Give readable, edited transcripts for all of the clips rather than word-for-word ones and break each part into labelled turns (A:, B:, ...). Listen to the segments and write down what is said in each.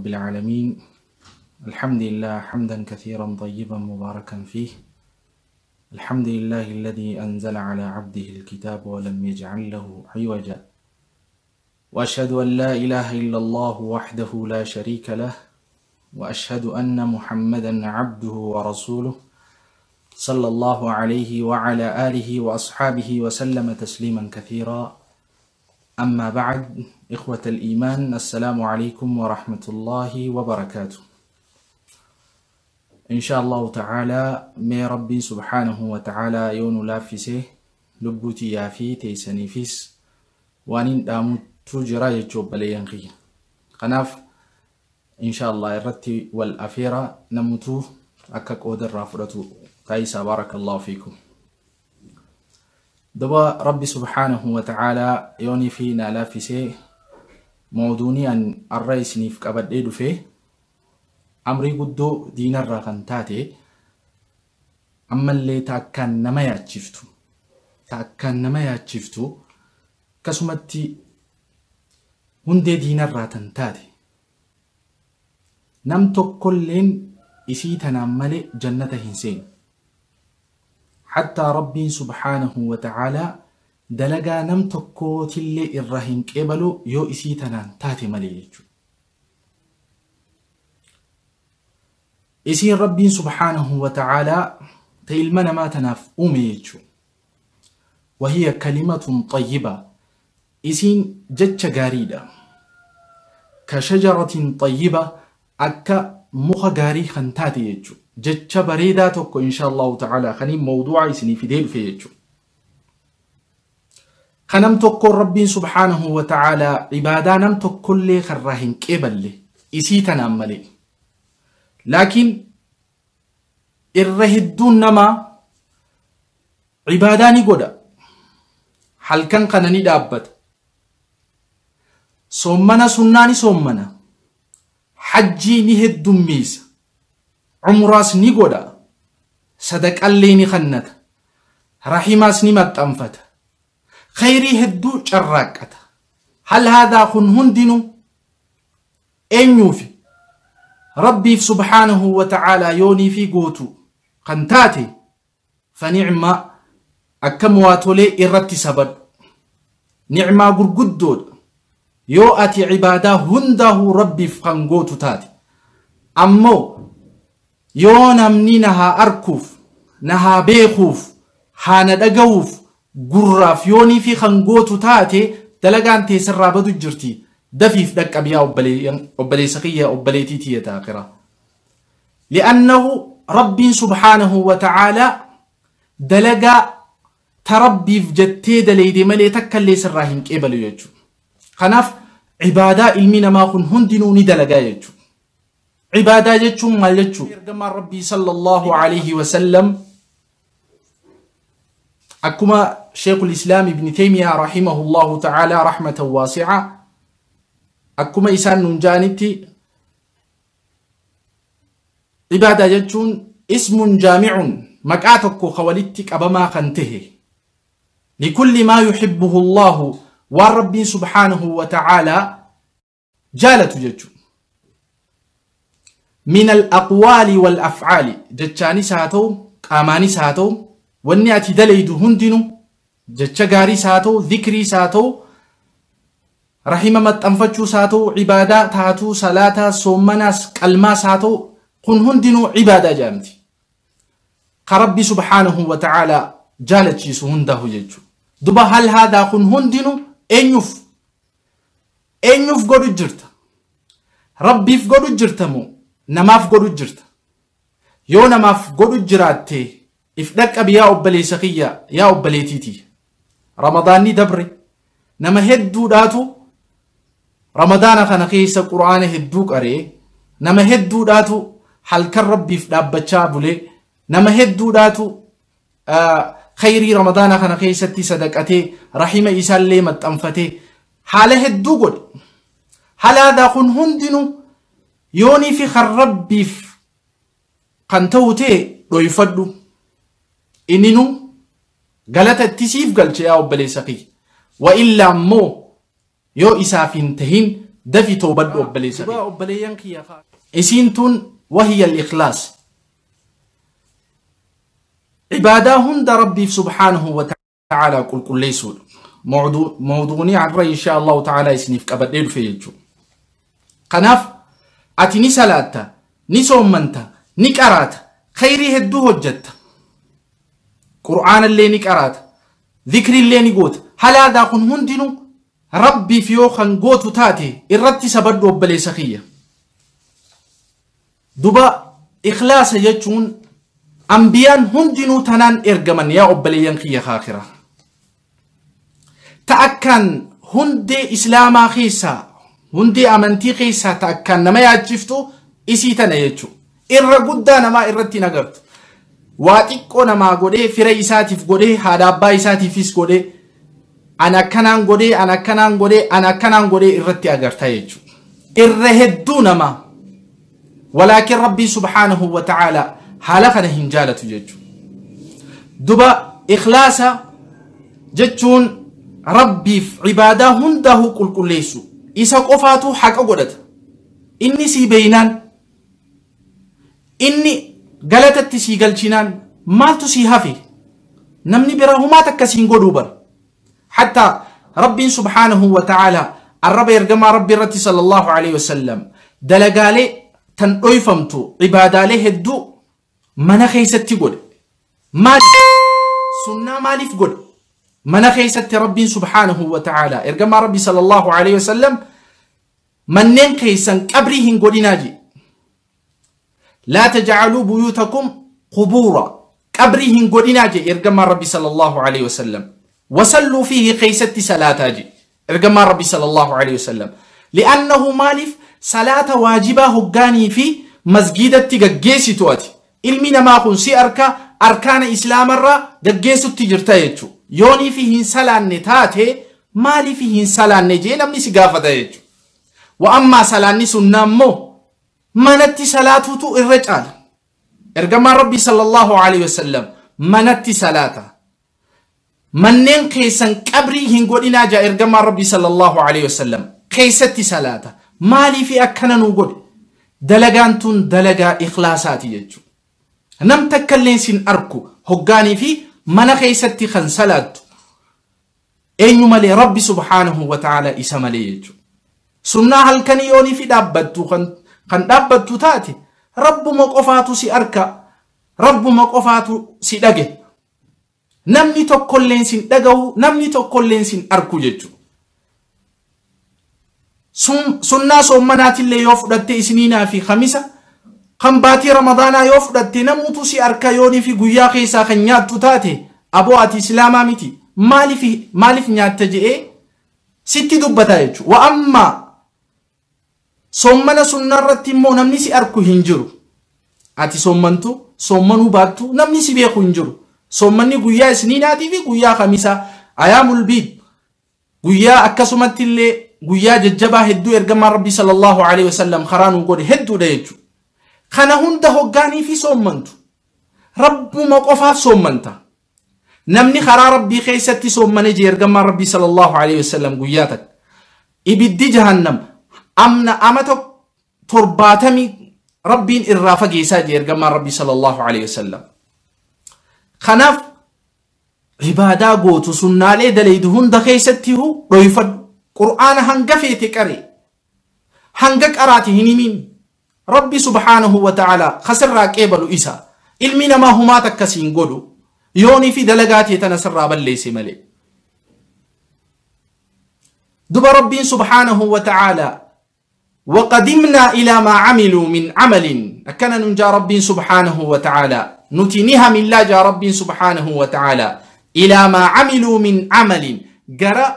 A: رب العالمين. الحمد لله حمدا كثيرا طيبا مباركا فيه. الحمد لله الذي أنزل على عبده الكتاب ولم يجعل له عوجا. وأشهد أن لا إله إلا الله وحده لا شريك له، وأشهد أن محمدا عبده ورسوله صلى الله عليه وعلى آله وأصحابه وسلم تسليما كثيرا. أما بعد، إخوة الإيمان، السلام عليكم ورحمة الله وبركاته. إن شاء الله تعالى مي ربي سبحانه وتعالى يون لافسه لبوتي يافي تيسنيفيس وانين دامو تجرى يجوب بلينقي قناف إن شاء الله الرتي والأفيرة نموتو أكاك أودر رافرتو تايسا. بارك الله فيكم. دبا ربي سبحانه وتعالى يوني فينا لافسه موضوني أن الرئيس نيفك أبد فيه أمري قدو دين الرغن تاتي، أما اللي تأكن نما ياتشفتو تأكن نما ياتشفتو كسمتي هندي دين الراتن تاتي نم تكلين إسي تنملي جنة هنسين. حتى ربي سبحانه وتعالى دلقا نم تكو تلي الرهن قبلو يو إسي تنان تاتي مليجو. إسي ربي سبحانه وتعالى تيلمنا ما تناف أميجو، وهي كلمة طيبة. إسين جتش غاريدة كشجرة طيبة أكا مخ غاري خنتاتي يجو جتش بريدة توكو إن شاء الله تعالى خني موضوع إسني في ديل في يجو. خنم توكو ربي سبحانه وتعالى عبادة نم توكو اللي خراهن كبل لي إسي تنملي، لكن الرهدون نما عباداني قدا حلقن قنني دابت صومنا سناني صومنا حجي نهد ميس عمراس ني قدا صدق اللي نخنت رحماس نمت أنفت خيري هدو شراكت. هل هذا خن هندنو أنيوفي ربي سبحانه وتعالى يوني في قوتو قنتاتي فنعمة أكم واتولي إرتي سبب نعمة قرقدود يو أتي عبادة هنده ربي فقنقوتو تاتي. أمو يو نمني نها أركوف نها بيخوف هانا دقوف قراف يوني في خنقوتو تاتي دلقان تيسر رابدو جرتي دفيف دك أبيا أبلي سقية أبلي تيتية تاقرة. لأنه ربي سبحانه وتعالى دلقا تربي في جتي دليدي ملي تكالي سراهن كيبلو يجو. خناف عبادة علمنا ما خن هندنو ندلقا يجو عبادة يجو مال يجو. ربي صلى الله عليه وسلم أكما شيخ الإسلام ابن تيمية رحمه الله تعالى رحمة واسعة أكما إسان ننجانتي عبادة جتون اسم جامع مكاتك خوالتك أبما خنته لكل ما يحبه الله والرب سبحانه وتعالى جالة جتون من الأقوال والأفعال جتشاني ساتو قاماني ساتو ونياتي دليد هندنو جتشغاري ساتو ذكري ساتو رحمة متنفتشو ساتو عبادة تاتو صلاة صومنا كلمة ساتو قن هندنو عبادة جامتي قربي سبحانه وتعالى جالتشي سهنده جيجو. دبا هل هذا قن هندنو انيف انيف قدو جرت ربي في قدو جرتمو نماف قدو جرت يو نماف قدو جراتي افدك أبي يا أبلي سقية يا أبلي تيتي رمضاني دبري نما هدو داتو رمضان خنا خيس قرآن هدوك أري نما هدو داتو حلك ربي في دابتشا بولي نما هدو داتو خيري رمضان خنا خيس تي صدقتي رحمة إسالي متأنفتي حاله هدو قد هل هذا خن هندنو يوني في خربي في قنتوتي لو يفدو إننو غلطة تسيف قلت يا أبلي سقي وإلا مو يو إسافين تهين Dafii toobadhu obboleessa. Obboleeyyan kiyya isiin tun wahiya al-ikhlaas. Cibaadaa hunda Rabbiif subhaanahu wa ta'aalaa qulqulleessuudha. Mawduunii har'a insha Allahu ta'aalaa isiniif qabadhee dhufe jechuudha. Kanaaf ati ni salaatta, ni soommanta, ni qaraata, khayrii hedduu hojjetta. Qur'aanallee ni qaraata, dhikrillee ni goota. Halaadaa kun hundinuu Rabbiif yoo kan gootu taate irratti sabadhu obboleessa kiyya. Duba ikhlaasa jechuun ambiyaan hundinuu tanaan ergaman yaa obboleeyyan kiyya kaakira. Ta akkaan hundee islaamaa keessaa hundee amantii keessaa ta akkaan nama yaachiftu isii tana jechuudha. Irra guddaa namaa irratti hin agartu. Waa xiqqoo namaa godhee fira isaatiif godhee haadha abbaa isaatiifis godhee ana akkanaan godhee ana akkanaan godhee ana akkanaan godhee irratti agarta jechuudha. Irra hedduu namaa. Walaakin Rabbii subhaanahu wa ta'aalaa haala kana hin jaalatu jechuudha. Duba ikhlaasa jechuun Rabbiif cibaadaa hundaa'uu qulqulleessu. Isa qofaatu haqa godhata. Inni sii beeynaan, inni galatatti sii galchinaan maaltu sii hafe? Namni biraa humaa takka siin godhuu bara. Hattaa Rabbiin subhaanahu wa ta'aalaa arraba ergamaa Rabbi irratti sallallahu alaihi wasallam dalagaalee tan dhoyfamtu cibaadaalee hedduu mana keessatti godhe. Maaliif? Sunnaa maaliif godhe? Mana keessatti Rabbiin subhaanahu wa ta'aalaa ergamaa Rabbi sallallahu alaihi wasallam manneen keessan qabrii hin godhinaa jedhe. Laa tajcaluu buyuutakum qubuura. Qabrii hin godhinaa jedhe ergamaan Rabbi sallallahu alaihi wasallam. Wasalluu fiihi keessatti salaataa jedhe ergamaan Rabbi sallallahu alaihi wasallam. Li'annahu maaliif salaata waajibaa hoggaanii fi masgiidatti gaggeessitu ati. Ilmi namaa kun si arka arkaana islaamarraa gaggeessutti jirta jechuudha. Yoonii fi hin salaanne taate maaliif hin salaanne jee namni si gaafata jechuudha. Wa ammaa salaanni sunnaa immoo manatti salaatuutu irra caala. Ergamaan Rabbii sallallahu alaihi wasallam manatti salaata. Manneen keessan qabrii hin godhinaa jaa ergamaan Rabbii sallallahu alaihi wasallam keessatti salaata. Maaliif akkana nuu godhe? Dalagaan tun dalagaa ikhlaasaati jechuudha. Nam takkalleen sin arku hoggaanii fi mana keessatti kan salaattu eenyu malee Rabbi subhaanahu wa ta'ala isa malee jechuudha. Sunnaa halkanii yoonii fi dhaabbattu kan dhaabbattu taate Rabbuma qofaatu si arka, Rabbuma qofaatu si dhage. Namni tokkolleen sin dhagahu, namni tokkolleen sin arku jechuudha. Sunnaa soommanaatillee yoo fudhatte isiniinaa fi khamisa kan baatii Ramadaanaa yoo fudhatte namuutu si arka yoonii fi guyyaa keessaa kan nyaattu taate aboo ati islaamaa miti maaliif nyaatta je'ee sitti dubbata jechuudha. Wa ammaa soommana sunnaarratti immoo namni si arku hin jiru. Ati soommantu soommanuu baattu namni si beeku hin jiru. Soommanni guyyaa isniinaatii fi guyyaa khamisaa ayaamul biid guyyaa akkasumatti illee guyyaa jajjabaa hedduu ergamaan Rabbii sallallahu alaihi wasallam karaa nuu godhe hedduudha jechuudha. Kana hunda hoggaanii fi soommantu Rabbuma qofaaf soommanta. Namni karaa Rabbii keessatti soommane jee ergamaan Rabbii sallallahu alaihi wasallam guyyaa takka. Ibiddi jahannam amna amata 70 Rabbiin irraa fageessaa jee ergamaan Rabbii sallallahu alaihi wasallam. Kanaaf ibaadaa gootu sunnaalee dalaydu hunda keessatti dhoyfadhu. Qur'aana hanga feete qaree hanga qaraati hin himin. Rabbi subhaanahu wa ta'ala kasirraa qeebalu isa. Ilmi namaa humaa takka siin godhu yoonii fi dalagaa tee tana sirraa balleesse malee. Duba Rabbiin subhaanahu wa ta'ala وقدمنا إلى ما عملوا من عمل أكنا ننجا ربي سبحانه وتعالى نتنهم الله جا ربي سبحانه وتعالى إلى ما عملوا من عمل جرى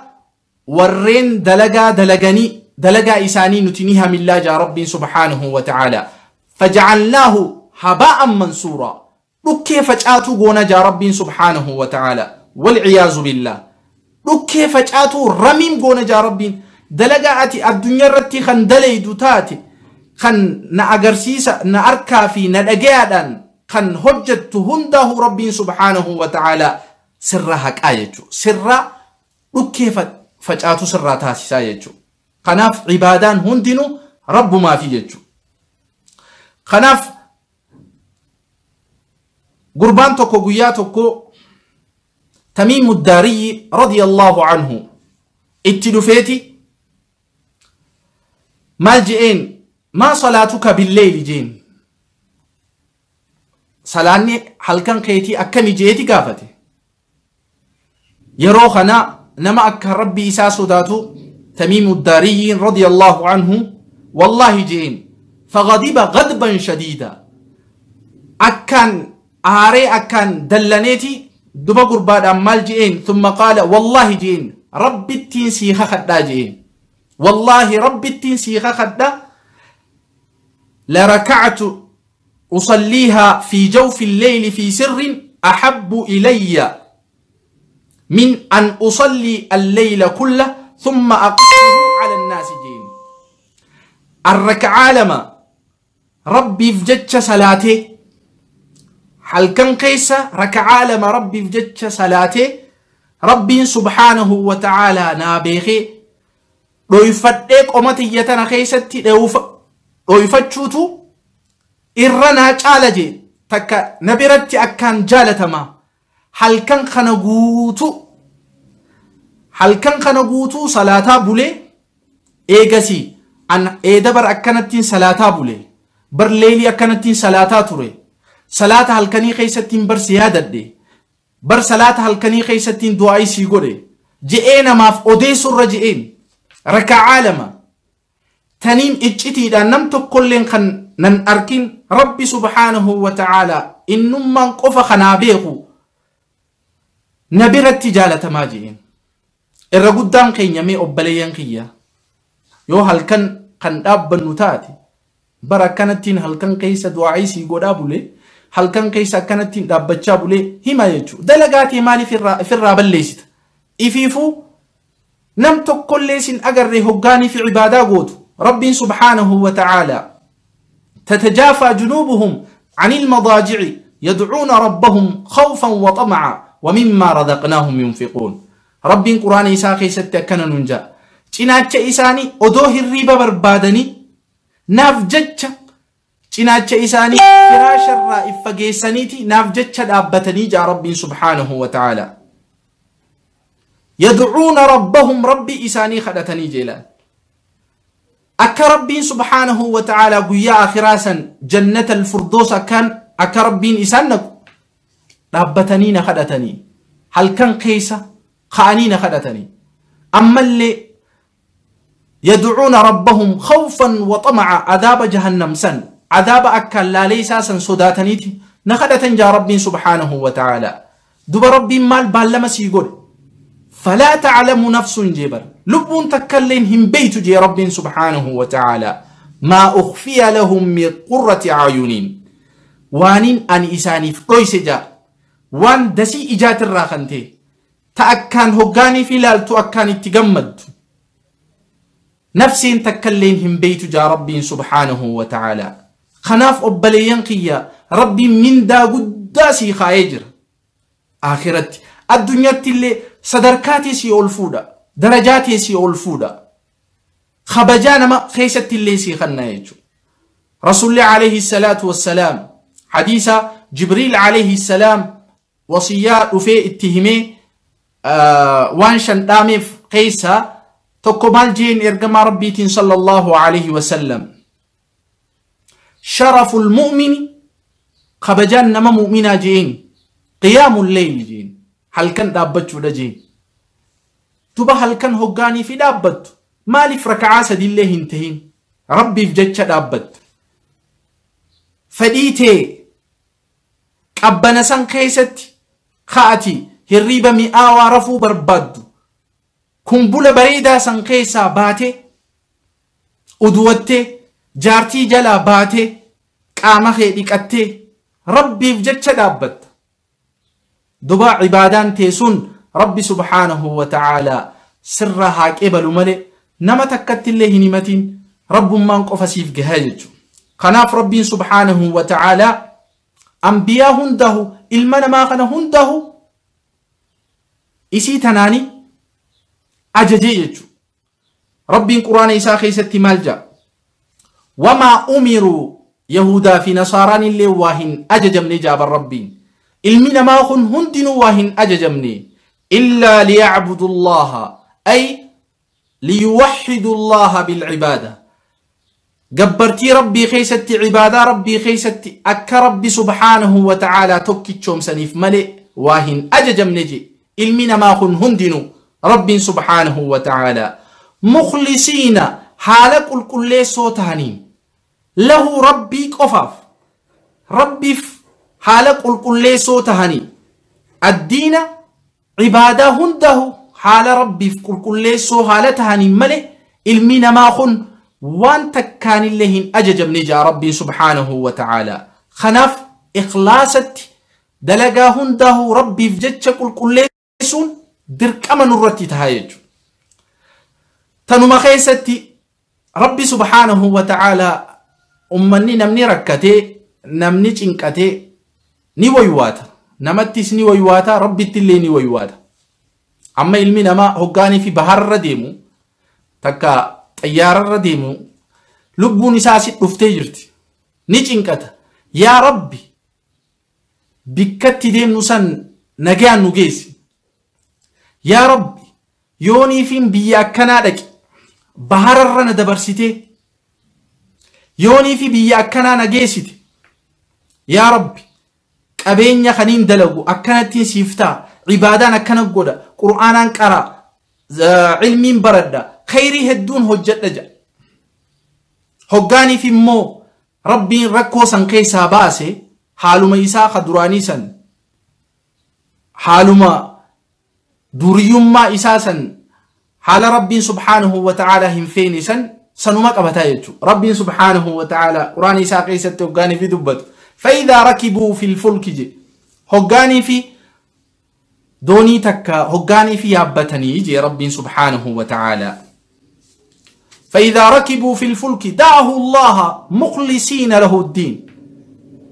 A: ورين دلقا دلقني دلقا إساني نتنهم الله جا ربي سبحانه وتعالى فجعلناه هباء منصورا كيف فجأتو قونا جا ربي سبحانه وتعالى والعياذ بالله كيف فجأتو رميم قونا جا ربي دلقا أتي الدنيا رتي خن دليدو تاتي خن نأغرسيسا نأركا في ندقيادان خن هجت هنده ربي سبحانه وتعالى سرها كايجو سر كيف فجأتو سر تاسيسا يجو. Kanaaf ibaadaan hundinuu rabbumaafi jechuudha. Kanaaf gurbaan tokko guyyaa tokko Tamiimu Daariyyi radiyallahu anhu itti dhufeeti maal je'een maa salaatuka billeyli jeen salaanni halkan keetii akkami je'eeti gaafate. Yeroo kana nama akka rabbi isaa sodaatu Tamiimu Daariyyiin radiyallahu anhu wallahi je'een faghadiba ghadban shadiida akkaan aaree akkaan dallaneeti duba gurbaadhaan maal je'een thumma qaala wallahi je'een rabbittiin sii kakadhaa je'een wallahi rabbittiin sii kakadhaa larakactu usalliihaa fi jawfi lleyli fi sirrin ahabbu ilayya min an usallii alleyla kulla thumma aqsuhu ala annaasi je'een arrakacaa lama rabbiif jecha salaatee halkan keessa rakacaa lama rabbiif jecha salaatee rabbiin subhaanahu wa ta'aalaa naa beekee dhoyfadhee qoma tiyya tana keessatti dhoyfachuutu irra naa caala jee takka na biratti akkaan jaalatamaa halkan kana guutuu salaataa bulee eegasii an eeda bar akkanattiin salaataa bulee bar leelii akkanattiin salaataa ture salaata halkanii keessattiin bar si yaadadhe bar salaata halkanii keessattiin du'aa sii godhe je'ee namaaf odeessurra je'een raka'aa lama taniin iccitiidhaan nam tokkolleen kan nan arkin rabbi subhaanahu wa ta'aalaa innummaan qofa kanaa beeku na biratti jaalatamaa je'een. Irra guddaan keenya mee obboleeyyan kiyya yoo halkan kan dhaabbannu taate bara akkanattiin halkan keessa du'aa sii godhaa bulee halkan keessa akkanattiin dhaabbachaa bulee hima jechuudha. Dalagaa tee maaliif ifirraa balleessita? Ifiifuu nam tokkollee sin agarree hoggaanii fi ibaadaa gootu rabbiin subhaanahu wa ta'aalaa tatajaafaa junuubuhum anil madaajici yadcuuna rabbahum khawfan wa xamaca wa mimmaa razaqnaahum yunfiquun. Rabbiin quraana isaa keessatti akkana nuun ja'a. Cinaacha isaanii odoo hirriiba barbaadanii naaf jecha cinaacha isaanii firaasharraa if fageessaniiti naaf jecha dhaabbatanii jaa rabbiin subhaanahu wa ta'aalaa. Yadcuuna rabbahum rabbi isaanii kadhatanii jeelaan. Akka rabbiin subhaanahu wa ta'aalaa guyyaa akhiraa san jannata alfurdoos akkaan akka rabbiin isaan naqu dhaabbatanii na kadhatanii halkan keessa ka'anii na kadhatanii ammallee yadcuuna rabbahum khawfan wa xamaca adaaba jahannam san adaaba akkaan laalee isaa san sodaataniiti na kadhatan jaa rabbiin subhaanahu wa ta'aalaa. Duba rabbiin maal baallama sii godhe falaa ta'lamu nafsun jeebar lubbuun takkalleen hin beeytu jee rabbiin subhaanahu wa ta'aalaa maa ukhfiya lahum min qurrati a'yuniin waaniin ani isaaniif dhoyse jaa waan dasii ijaatirraa kan ta'e ta akkaan hoggaaniif ilaaltu akkaan itti gammaddu nafsiin takkalleen hin beeytu jaa rabbiin subhaanahu wa ta'aalaa. Kanaaf obboleeyyan kiyya rabbiin mindaa guddaa sii kaayee jira akhiratti addunyaatti illee sadarkaa tee sii ol fuudha darajaa tee sii ol fuudha kabajaa nama keessatti illee sii kanna jechuudha. Rasuulli alayhi salaatu wassalaam hadiisa Jibriil alayhi salaam wasiyyaa dhufee itti himee waan shan dhaameef keessa tokko maal jeen ergamaa rabbiitiin sallallahu alayhi wasallam sharaful mu'mini kabajaan nama mu'minaa jeen qiyaamul leyli jeen halkan dhaabbachuudha jeen. Duba halkan hoggaanii fi dhaabbattu maaliif raka'aa sadiillee hin tahin rabbiif jecha dhaabbattu fedhii tee qabbana san keessatti ka'ati hirriiba mi'aawaa rafuu barbaaddu kumbula bareedaa san keessaa baatee uduwattee jaartii jalaa baatee qaama kee dhiqattee rabbiif jecha dhaabbatta. Duba ibaadaan teessuun rabbi subhaanahu wa ta'aalaa sirra haa qeebalu malee nama takkatti illee hin himatiin rabbummaan qofa siif gahaa jechuudha. Kanaaf rabbiin subhaanahu wa ta'aalaa ambiyaa hundahu ilma namaa kana hundahu isii tanaanii ajajee jechuudha. Rabbiin Quraana isaa keessatti maal jedha? Wamaa umiruu, Yahudaa fi Nasaaraan illee waa hin ajajamne jaaban Rabbiin. Ilmi namaa kun hundinuu waa hin ajajamne. Illaa liyacbudu Allaha, ay liyuwaxidu Allaha bilcibaada. Gabbartii Rabbii keessatti, cibaadaa Rabbii keessatti akka Rabbi subhaanahu wa ta'aalaa tokkichoomsaniif malee waa hin ajajamne je ilmi namaa kun hundinuu Rabbiin subhaanahu wa ta'aalaa. Mukhlisiina, haala qulqulleessoo tahaniin, lahu, Rabbii qofaaf, Rabbiif haala qulqulleessoo tahanii, addiina, cibaadaa hundahu haala Rabbiif qulqulleessoo haala tahaniin malee ilmi namaa kun waan takkaanillee hin ajajamne jaa Rabbiin subhaanahu wa ta'aalaa. Kanaaf ikhlaasatti dalagaa hundahu Rabbiif jecha qulqulleessuun dirqama nurratti taha jechuudha. Tanuma keessatti Rabbi subhaanahu wa ta'aalaa ummanni, namni rakkatee, namni cinqatee ni waywaata. Namattis ni waywaata, Rabbitti illee ni waywaata. Amma ilmi namaa hoggaanii fi baharra deemu, takka xayyaararra deemu, lubbuun isaa asit dhuftee jirti. Ni cinqata. Yaa Rabbi, bikkatti deemnu san nagaan nu geessi. Yaa Rabbi, yooniifin biyya akkanaa dhaqi bahararra na dabarsitee, yoonii fi biyya akkanaa na geessite, yaa Rabbi, qabeenya kaniin dalagu akkanattiin siif ta'a, cibaadaan akkana godha, Qur'aanaan qara, ilmiin baradha, khayrii hedduun hojjedha jedha. Hoggaaniif immoo Rabbiin rakkoo san keessaa baase, haaluma isaa ka duraanii san, haaluma duriyyummaa isaa san, haala Rabbiin subhaanahu wa ta'aalaa hin feene san sanuma qabataa jechuudha. Rabbiin subhaanahu wa ta'aalaa Quraana isaa keessatti hoggaanii fi dubbatu. فإذا ركبوا في الفلك je, hoggaanii fi doonii takka hoggaanii fi yaabbatanii je Rabbiin subhaanahu wa ta'aalaa. فإذا ركبوا في الفلك دعوا الله مخلصين له الدين.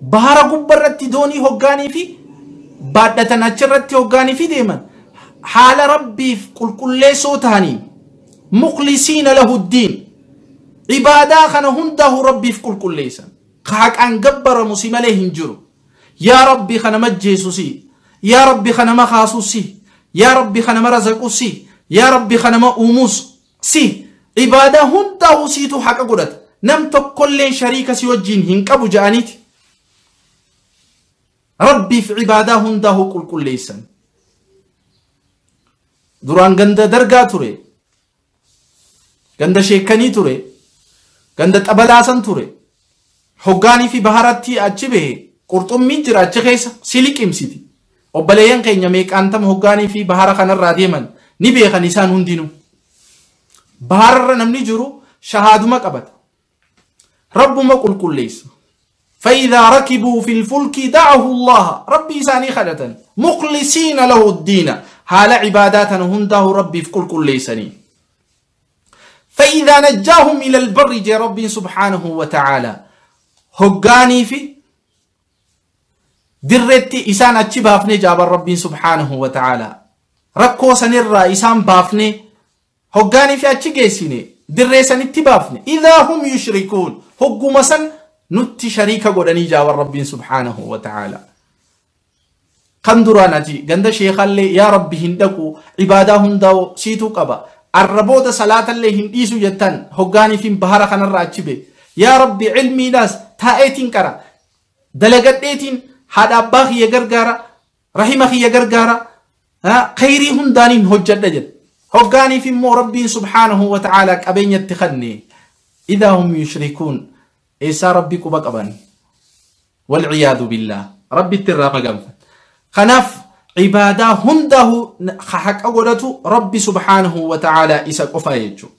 A: Bahara gubbarratti doonii hoggaanii fi baadhatan, achirratti hoggaanii fi deeman, haala Rabbiif qulqulleessoo tahanii, مخلصين له الدين, cibaadaa kana hundahu Rabbiif qulqulleessan, ka haqaan gabbaramu si malee hin jiru, yaa Rabbi, kana majjeesu si, yaa Rabbi, kana makaasu si, yaa Rabbi, kana razaqu si, yaa Rabbi, kana uumus si, cibaadaa hundahu siitu haqa godhata, nam tokkolleen shariika si wajjiin hin qabu ja'aniiti Rabbiif cibaadaa hundahu qulqulleessan. Duraan ganda dargaa ture, ganda sheekanii ture, ganda xabalaasan ture. Hoggaanii fi baharatti achi bahe, qurxummiin jira achi keessa, si liqimsiti. Obboleeyyan keenya meeqaantama hoggaanii fi bahara kanarraa deeman ni beekan isaan hundinuu. Bahararra namni jiru shahaaduma qabata, Rabbuma qulqulleessa. فإذا ركبوا في الفلك دعوا الله، ربي إساني خدة، مخلصين له الدين، حال عباداتنا هنده ربي في كل كل ليسني. فإذا نجاهم إلى البر جي ربي سبحانه وتعالى hoggaanii fi dirreetti isaan achi baafnee jaaban Rabbiin subhaanahu wa ta'aalaa, rakkoo sanirraa isaan baafnee, hoggaanii fi achi geessine, dirree sanitti baafne, إذا هم يشركون, hogguma san nutti shariika godhanii jaaban Rabbiin subhaanahu wa ta'aalaa. Kan duraan ati ganda sheekallee yaa Rabbi hin dhaqu, cibaadaa hundaa'u siituu qaba, arraboota salaatallee hin dhiisu jettan, hoggaanii fi bahara kanarraa achi bee, yaa Rabbi, cilmiidhaas taa'eetiin qara, dalagadheetiin haadha abbaa kiyya gargaara, rahima kiyya gargaara, khayrii hundaaniin hojjedha jedhe. Hoggaaniif immoo Rabbiin subhaanahu wa ta'aalaa qabeenyatti kanne, إذا هم يشركون, eessaa Rabbii quba qaban? والعياذ بالله, Rabbitti irraa maganfan. Kanaaf cibaadaa hundahu haqa godhatu Rabbi subhaanahu wa ta'aalaa isa qofa jechuudha.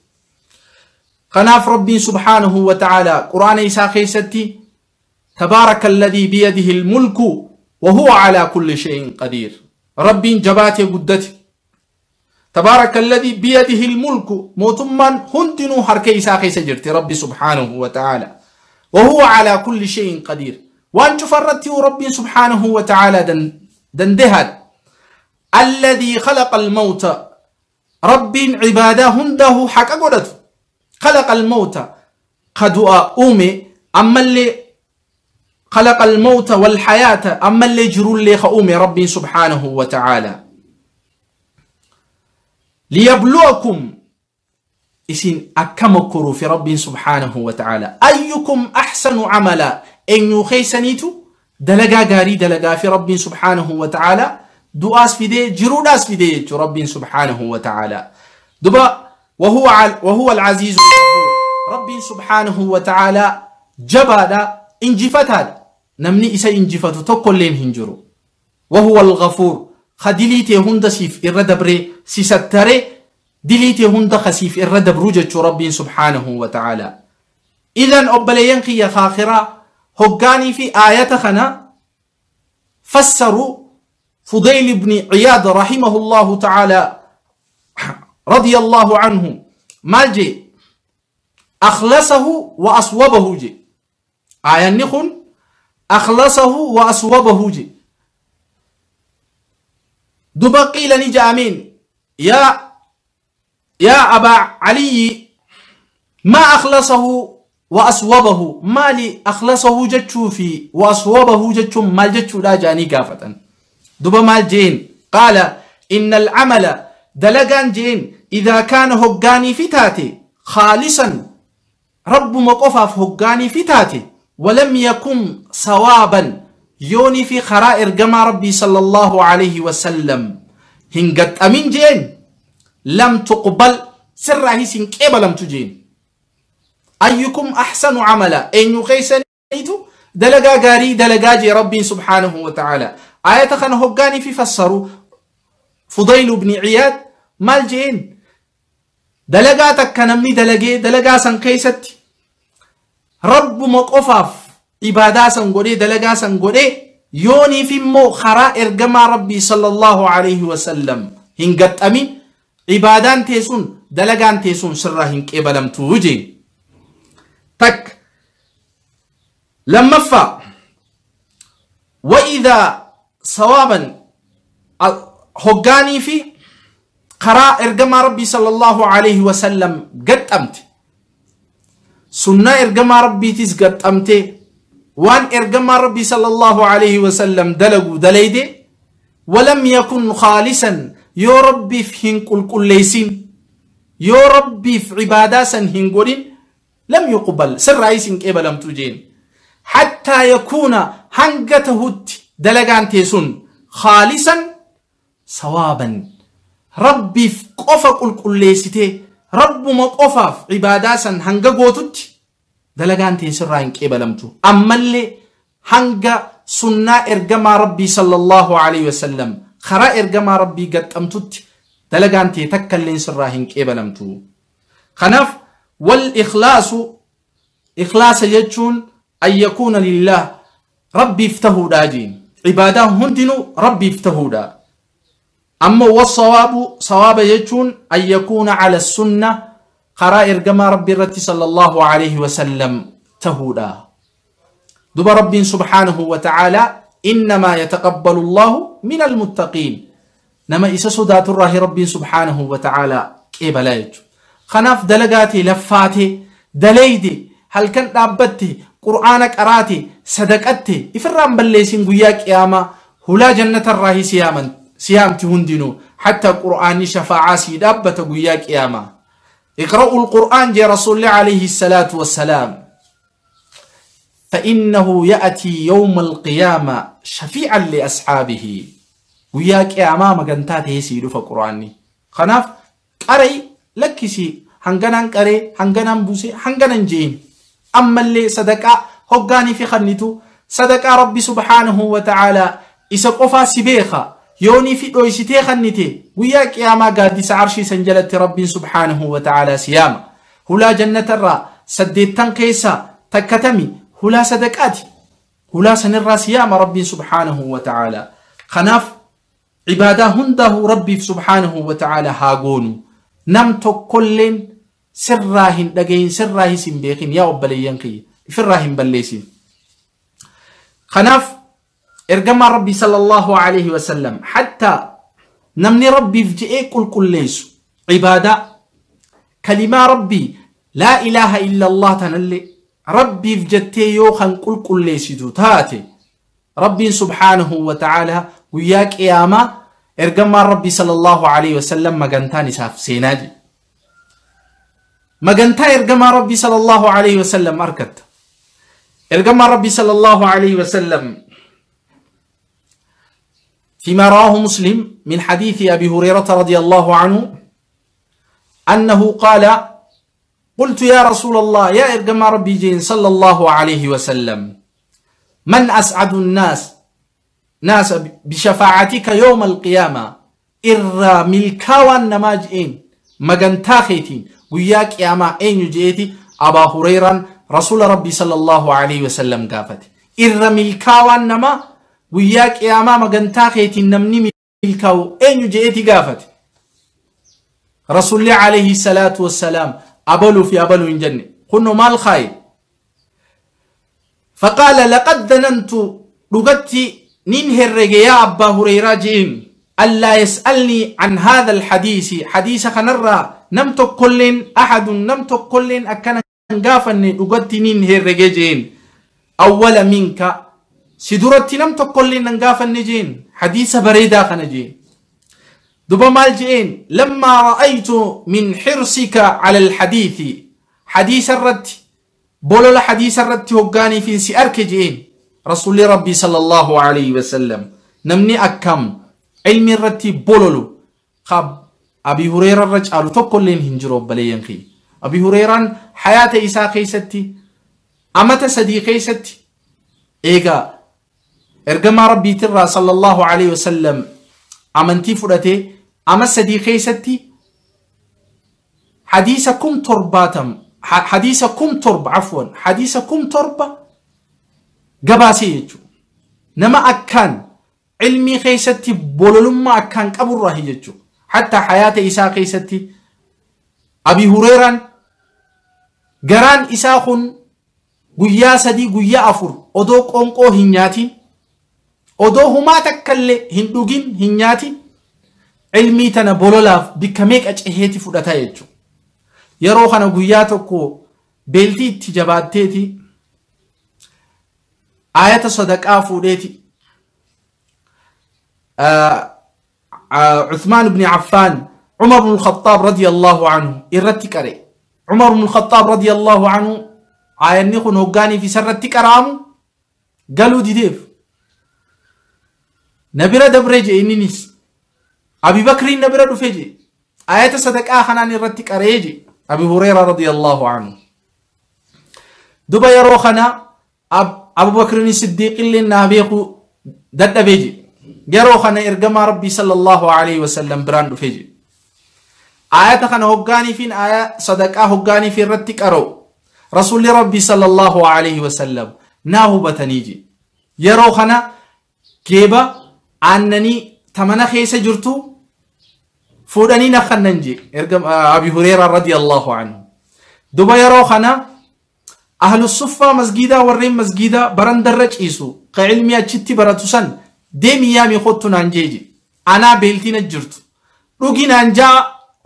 A: Kanaaf Rabbiin subhaanahu wa ta'aalaa Quraana isaa keessatti تبارك الذي بيده الملك وهو على كل شيء قدير. ربين جباتي قدتي، تبارك الذي بيده الملك, mootummaan hundinuu harka isaa keessa jirti Rabbi subhaanahu wa ta'ala, وهو على كل شيء قدير, waan cufarratti Rabbiin subhaanahu wa ta'ala dandehaad. الذي خلق الموت, Rabbiin cibaadaa hundahu haqa godhatu. خلق الموت قدوا أومي أما اللي خلق الموت والحياة أما اللي جروا اللي خؤومي ربي سبحانه وتعالى ليبلوكم إسين أكمكروا في ربي سبحانه وتعالى أيكم أحسن عملا إن يخيسنيتو دلقا قاري دلقا في ربي سبحانه وتعالى دؤاس في دي جروداس في دي ربي سبحانه وتعالى دبا وهو العزيز الغفور ربي سبحانه وتعالى جبادا انجفتها نمني إسا انجفتو تقول لين هنجرو وهو الغفور خدليتي هند سيف إردبري سيستري دليتي هند خسيف إردبرو جتشو ربي سبحانه وتعالى. إذن أبلينقي يا خاخرة هقاني في آية خنا فسروا فضيل بن عياض رحمه الله تعالى رضي الله عنه مالجي أخلصه وأصوبه جي آية نخن أخلصه وأصوبه جي دبا قيل نجامين يا أبا علي ما أخلصه وأصوبه مالي أخلصه جتشو في وأصوبه جتشو مال جتشو لا جاني قافة دبا مال جين قال إن العمل دلقان جين إذا كان هقاني فتاتي خالصا رب مقفف هقاني فتاتي ولم يكن صوابا يوني في خرائر جمع ربي صلى الله عليه وسلم هنقت أمين جين لم تقبل سره سنكيب لم تجين أيكم أحسن عملا إن يخيسنيتو دلقا قاري دلقا جي ربي سبحانه وتعالى آية خان هقاني في فسروا فضيل بن عياد مال جين دلقا تكنمني دلقي دلقا سنكيست رب مقفف عبادة سنقولي دلقا سنقولي يوني في مو خرائر جمع ربي صلى الله عليه وسلم هنقت أمين عبادان تيسون دلقان تيسون سره هنكيبلم توجي تك لما فا وإذا صوابا هقاني في قراء إرجما ربي صلى الله عليه وسلم قد أمت سنة إرجما ربي تيس قد أمت وان إرجما ربي صلى الله عليه وسلم دلقوا دليدي ولم يكن خالصا يا ربي في هنقل كل ليسين يا ربي في عبادة هنقولين لم يقبل سر عيسين كيف لم تجين حتى يكون هنقته دلقان تيسون خالصا صوابا ربي في قفق الكليستي رب مقفف عبادة هنقوتت دلقان تيسر رأيين كيف لم تو أما اللي هنق سنة إرجما ربي صلى الله عليه وسلم خرا إرجما ربي قد أمتت دلقان تيتكلين سر رأيين كيف لم تو خنف والإخلاص إخلاص يجون أن يكون لله ربي افتهو داجين عبادة هندنو ربي افتهو دا. أما والصواب صواب يجون أن يكون على السنة قرائر جما ربي رتي صلى الله عليه وسلم تهودا دب رب سبحانه وتعالى إنما يتقبل الله من المتقين نما إسسو ذات الراه ربي سبحانه وتعالى كيبلا يجو خناف دلقاتي لفاتي دليدي هل كان دابتي قرآنك أراتي صدقتي إفرام بليسين قياك ياما هلا جنة الراهي سياما سيامتي هندنو حتى قرآني شفاعة سيدابة قياك ياما اقرأوا القرآن جي رسول الله عليه الصلاة والسلام فإنه يأتي يوم القيامة شفيعا لأصحابه قياك ياما مغنتاته سيدو فقرآني خناف قرأي لكسي هنغنان قري هنغنان بوسي هنغنان جين أما اللي صدقاء هقاني في خنيتو صدقاء ربي سبحانه وتعالى إسا قفا سبيخا يوني في دويستي خنيتي وياك يا ما قادس عرشي سنجلت ربي سبحانه وتعالى سياما هلا جنة الرا سديتن كيسا تكتمي هلا صدقاتي هلا سنرى سياما ربي سبحانه وتعالى خناف عبادة هنده ربي سبحانه وتعالى هاقونو نم تكلن سراهن دقين سراهن سنبيخين يا أبلينقي فراهن بليسين خناف إرجما ربي صلى الله عليه وسلم حتى نمني ربي في جئ كل كل ليس عبادة كلمة ربي Laa ilaaha illallah tanallee rabbiif jettee yoo kan qulqulleessitu taate, rabbiin subhaanahu wa ta'aalaa guyyaa qiyaamaa ergamaan rabbii sallallahu alaihi wasallam magantaan isaaf seenaa jedhe. Magantaa ergamaa rabbii sallallahu alaihi wasallam argatta. Ergamaan rabbii sallallahu alaihi wasallam فيما رواه مسلم من حديث أبي هريرة رضي الله عنه أنه قال: قلت يا رسول الله، يا إرجم ربي جين صلى الله عليه وسلم، من أسعد الناس ناس بشفاعتك يوم القيامة؟ إرى ملكاوان نماجئين مجنتاخيتين وياك يا ما أين جئتي أبا هريرة رسول ربي صلى الله عليه وسلم قافت إرى ملكاوان نما وياك يا ما مجنتاخيتين نمني ملكاو أين جئتي قافت رسول الله عليه الصلاة والسلام أبلو في أبلو إن جنة قلنا ما الخير؟ فقال: لقد ظننت رغتي نين يا أبا هريرة جئين ألا يسألني عن هذا الحديث حديث خنرى نمت كل أحد نمت كل أكن غافني رغتي نين جئين أول منك سدرتي نمت كل غافني جئين حديث بريدة خنجين دبا مال جئين لما رأيت من حرصك على الحديث حديث الرد بولو حديث الرد هقاني في سأرك جئين رسول ربي صلى الله عليه وسلم نمني أكم علم الرد بولو خاب أبي هريرة الرجال تقول لين هنجرو بلينخي أبي هريرة حياة إساء خيستي أمت صديقي ستي إيغا إرجما ربي ترى صلى الله عليه وسلم أمنتي فرته أما صديقي ستي حديثكم ترباتم حديثكم ترب عفوا حديثكم ترب قباسي نما أكان علمي خيستي بولولما أكان قبر راهي حتى حياة إساء خيستي أبي هريرة قران إساخن قيا سدي قيا أفر أدو قنقو هنياتي أدو هما تكالي هندوغين هنياتي علمي تنا بولولاف بكميك أجهيتي فرطا يجو yeroo kana guyyaa tokko beeltii itti jabaatteeti ayata sadaqaa fuudheeti Uthmaan ibn Affaan Umar ibn al-Khattab radiyallahu anhu irratti qare. Umar ibn al-Khattab radiyallahu anhu ayanni kun hoggaanii fi sarratti qaraamu galuu dideef na bira dabree jee inninis Abi Bakriin na bira dhufe jee ayata sadaqaa kanaan irratti qaree jee أبي هريرة رضي الله عنه دبا يروخنا أبو بكر الصديق اللي نابيخو دد بيجي يروخنا إرجما ربي صلى الله عليه وسلم براند فيجي آية خنا هجاني فين آية صدقة هجاني في رتك أرو رسول ربي صلى الله عليه وسلم ناهو بتنيجي يروخنا كيبا أنني تمنى خيس جرتو فودني نخننجي ارقم أبي هريرة رضي الله عنه دبا يروخنا أهل الصفة مسجدة ورين مسجدة برندرج إيسو قعلمي أتشتي براتوسن ديمي يامي خطو نانجيجي أنا بيلتي نجرت روغي نانجا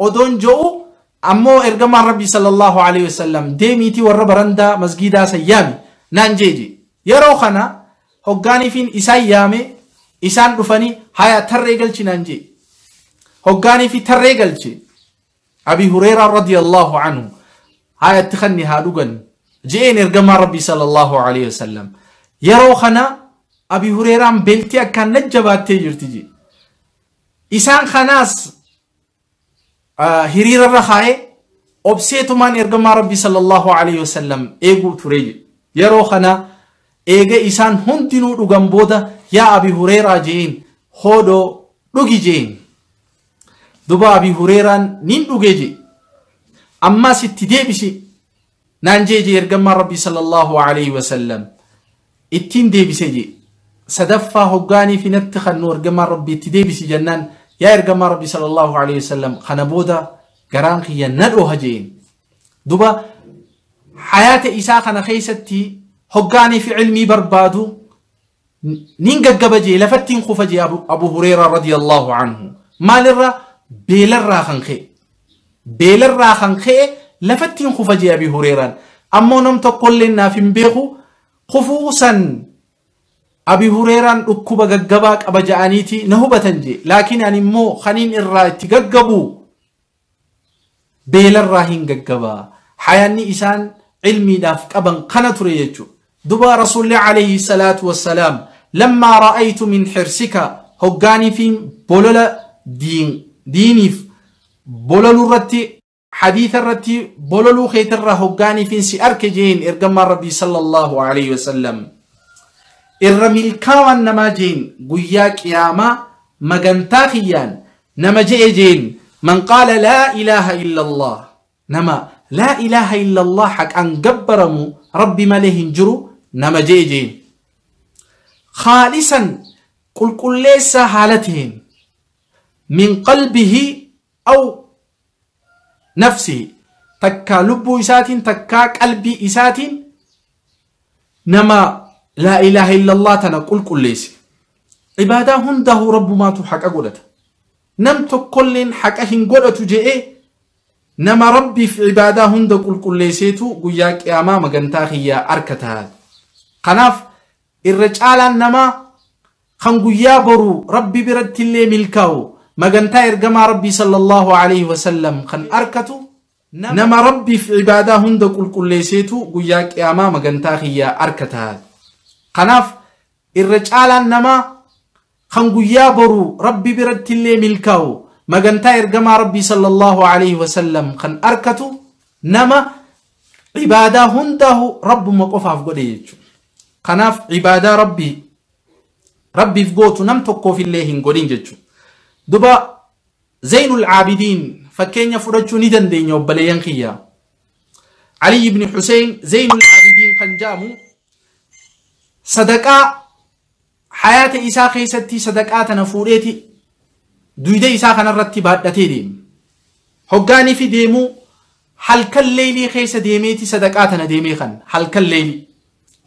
A: أدون جو أمو ارقم ربي صلى الله عليه وسلم ديميتي ور برندا مسجدة سيامي نانجيجي يروخنا هقاني فين إساي يامي إسان رفني هيا ترقلش نانجي هقاني في ترقلشي أبي هريرة رضي الله عنه هاي تخني هادوغن جئين إرقما ربي صلى الله عليه وسلم يروخنا أبي هريرة بلتي أكان نجبات تجرتجي إسان خناس هرير الرخاء أبسيتو من إرقما ربي صلى الله عليه وسلم إيغو تريجي يروخنا إيغا إسان هندنو رغم بودا يا أبي هريرة جئين هودو رغي جئين دبا أبي هريرة نين دوجي أما ستي ديبشي نانجي إرجما ربي صلى الله عليه وسلم اتين ديبشي صدفة هجاني في نتخ النور إرجما ربي تديبشي جنان يا إرجما ربي صلى الله عليه وسلم خنبودا قرانخيا ندعو هجين دبا حياة إساء خنخيستي هجاني في علمي بربادو نين قبجي لفتين خفجي أبو هريرة رضي الله عنه مال الرا beelarraa kan ka'e Lafattiin kufa jee Abi Hureeraan. Ammoo nam tokkollee naaf hin beeku kufuu san Abi Hureeraan dhukkuba gaggabaa qaba ja'aniiti na hubatan jee. Laakiin ani immoo kaniin irraa itti gaggabu beelarraa hin gaggabaa. Hayaanni isaan ilmiidhaaf qaban kana ture jechuudha. Duba Rasuulli alayhi salaatu wassalaam lammaa ra'aytu min hirsika hoggaanii fi bolola diiniif bololuu irratti hadiisa irratti bololuu keetirraa hoggaanii fi si arke jeen ergamaan Rabbii sallallahu alayhi wasallam. Irra milkaawaan namaa jeen guyyaa qiyaamaa magantaa kiyyaan nama je'e jeen man qaala laa ilaaha illa Allah nama laa ilaaha illa Allah haqaan gabbaramu Rabbi malee hin jiru nama je'e jeen. Khaalisan qulqulleessaa haala taheen min qalbihi aw nafsihi takkaa lubbuu isaatiin takkaa qalbii isaatiin nama laa ilaaha illallah tana qulqulleesse. Ibaadaa hundaa'uu rabbumaatu haqa godhata. Nam tokkolleen haqa hin godhatu je'ee nama rabbiif ibaadaa hunda qulqulleesseetu guyyaa qiyaamaa magantaa kiyyaa harka ta'a. Kanaaf irra caalaan namaa kan guyyaa boru rabbi biratti illee milkaa'u magantaa ergamaa rabbii sallallahu alayhi wasallam kan arkatu nama rabbiif ibaadaa hunda qulqulleesseetu guyyaa qiyaamaa magantaa kiyyaa harka ta'a. Kanaaf irra caalaan namaa kan guyyaa boru rabbi biratti illee milkaa'u magantaa ergamaa rabbii sallallahu alayhi wasallam kan arkatu nama ibaadaa hundaahu rabbuma qofaaf godhe jechuudha. Kanaaf ibaadaa rabbiif gootu nam tokkoof illee hin godhin jechuudha. Duba Zainul Aabidiin fakkeenya fudhachuu ni dandeenya obboleeyyan kiyyaa. Ali ibn Hussein Zainul Aabidiin kan jedhamu sadaqaa hayaata isaa keessatti sadaqaa tana fuudheeti duyda isaa kanarratti baadhatee deema. Hoggaanii fi deemuu halkan leelii keessa deemeeti sadaqaa tana deemee kan halkan leelii.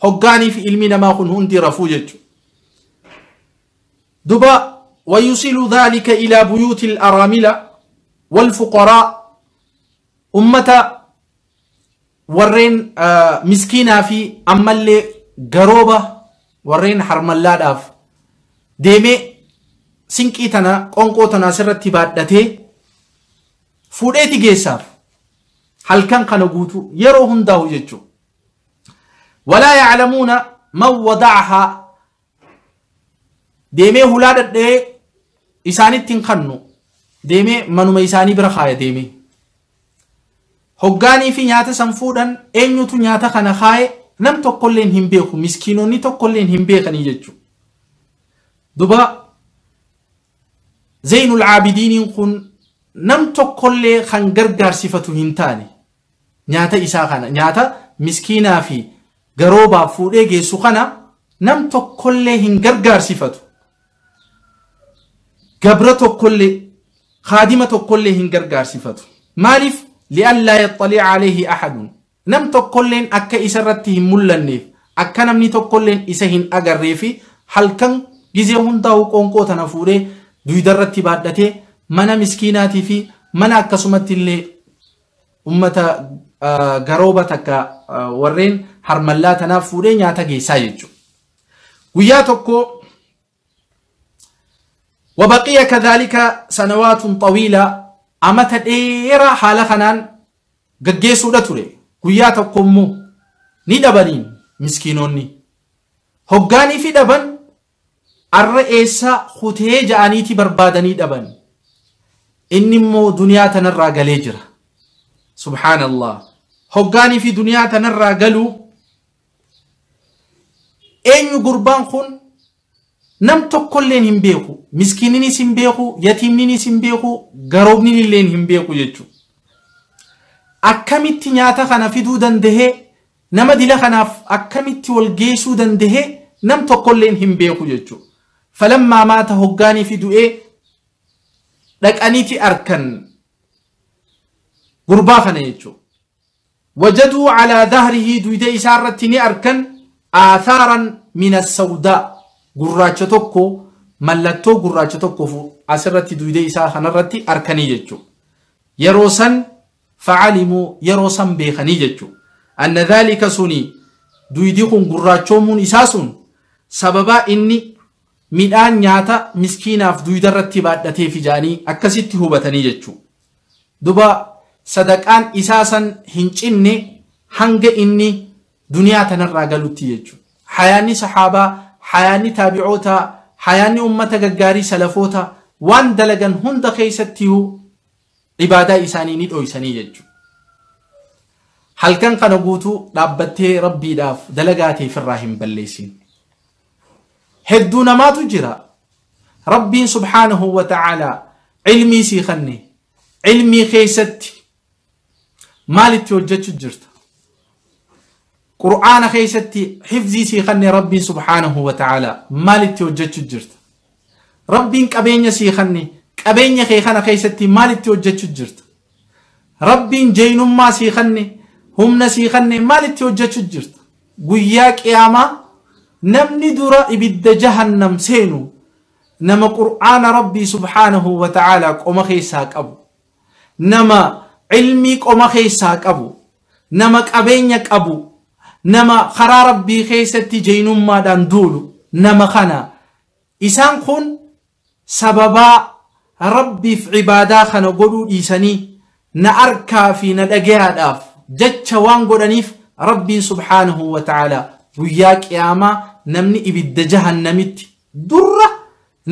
A: Hoggaanii fi ilmi namaa kun hundi rafuu jechuudha. Duba ويصل ذلك إلى بيوت الأرامل والفقراء أمة ورين مسكينة في أمالي قروبة ورين حرملات أف ديمي سنكيتنا قنقوتنا سرتي بادتي فوديتي جيساف هل كان قنقوتو يرو هنداو جيتشو ولا يعلمون من وضعها ديمي هلادت دي isaanitti hin kannu deemee manuma isaanii bira kaaya deemee hoggaanii fi nyaata san fuudhan eenyutu nyaata kana kaaye nam tokkolleen hin beeku miskiinonni tokkolleen hin beekanii jechuudha. Duba Zainul Aabidiiniin kun nam tokkollee kan gargaarsifatu hin taane nyaata isaa kana nyaata miskiinaa fi garoobaaf fuudhee geessu kana nam tokkollee hin gargaarsifatu. Gabra tokkollee khaadima tokkollee hin gargaarsifatu. Maaliif li'allaa yaxxali'a alayhi ahadun nam tokkolleen akka isa irratti hin mul'anneef akka namni tokkolleen isa hin agarree fi halkan gizee hundaa'u qoonqoo tana fuudhee duyda irratti baadhatee mana miskiinaatii fi mana akkasumatti illee ummata garooba takka warreen harmallaa tanaaf fuudhee nyaata geessaa jechuudha. Guyyaa tokko وبقي كذلك سنوات طويلة أمت ديرا حالة خنان قجيسو دتوري قيا تقومو ندبنين مسكينوني هقاني في دبن الرئيس خطيه جانيتي بربادني دبن إني مو دنيا تنرى قليجرة سبحان الله هقاني في دنيا تنرى قلو أين قربان خون nam tokkolleen hin beeku miskiininis hin beeku yatiimninis hin beeku garoobninilleen hin beeku jechuudha. Akkamitti nyaata kana fiduu dandahee nama dila kanaaf akkamitti wal geessuu dandahee nam tokkolleen hin beeku jechuudha. Falammaa maata hoggaanii fi du'ee dhaqaniiti arkan gurbaa kana jechuudha. Wajaduu calaa dahrihi duyda isaarratti ni arkan aathaaran min assawdaa gurraacha tokko mallattoo gurraacha tokko asirratti duyda isaa kanarratti arkanii jechuudha. Yeroo san Facalimuu yeroo san beekanii jechuu anna dhaalika suni duydi kun gurraachoomuun isaa sun sababaa inni midhaan nyaata miskiinaaf duyda irratti baadhateef ijaanii akkasitti hubatanii jechuu. Duba sadaqaan isaa san hin cinne hanga inni duniyaa tanarraa galutti jechuu. Hayaanni saxaabaa, hayaanni taabi'ootaa, hayaanni ummata gaggaarii salafoota waan dalagan hunda keessattiyyuu ibaadaa isaanii ni dhoysanii jechuu. Halkan kana guutuu dhaabbattee rabbiidhaaf dalagaateef irraa hin balleessin. Hedduu namaatu jira. Rabbiin subhaanahu wa ta'aalaa ilmii sii kenne. Ilmii keessatti maalitti hojjechuu jirta? Qur'aana keessatti hifzii sii kenne Rabbiin subhaanahu wa ta'aalaa maalitti hojjechuu jirta? Rabbiin qabeenya sii kenne qabeenya kee kana keessatti maalitti hojjechuu jirta? Rabbiin jeenummaa sii kenne humna sii kenne maalitti hojjechuu jirta? Guyyaa qiyaamaa namni dura ibidda jahannam seenu nama qur'aana Rabbii subhaanahu wa ta'aalaa qoma keessaa qabu, nama ilmii qoma keessaa qabu, nama qabeenya qabu, nama karaa Rabbii keessatti jeenummaadhaan duulu nama kana. Isaan kun sababaa Rabbiif ibaadaa kana godhuu dhiisanii na arkaa fi na dhagayaadhaaf jecha waan godhaniif Rabbiin subhaanahu wa ta'aalaa guyyaa qiyaamaa namni ibidda jahannamitti durra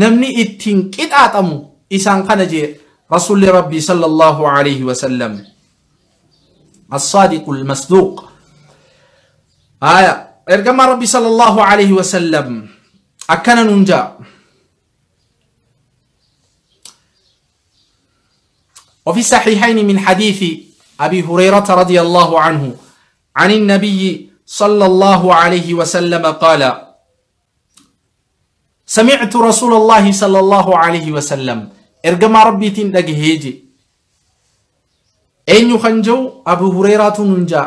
A: namni ittiin qixaaxamu isaan kana jee Rasuulli Rabbii sallallahu alayhi wa sallam. الصادق المصدوق. آية إرجما ربي صلى الله عليه وسلم أكن ننجا. وفي الصحيحين من حديث أبي هريرة رضي الله عنه عن النبي صلى الله عليه وسلم قال: سمعت رسول الله صلى الله عليه وسلم إرجما ربي تندقهيجي أين يخنجو أبو هريرة ننجا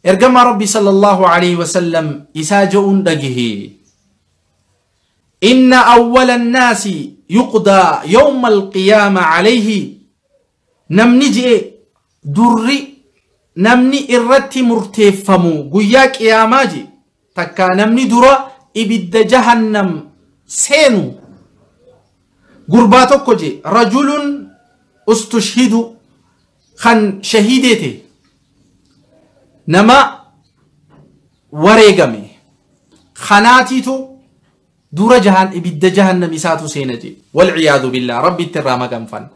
A: إرجما ربي صلى الله عليه وسلم إساجو دقه إن أول الناس يقضى يوم القيامة عليه نمني دري نمني إرتي مرتفمو قيا قياماجي تكا نمني درا إبد جهنم سينو قرباتوكو جي رجل استشهد خن شهيدتي نما وريغمي خناتيتو دور جهن إبد جهنم إساتو سينجي والعياذ بالله. ربي ترامى كنفن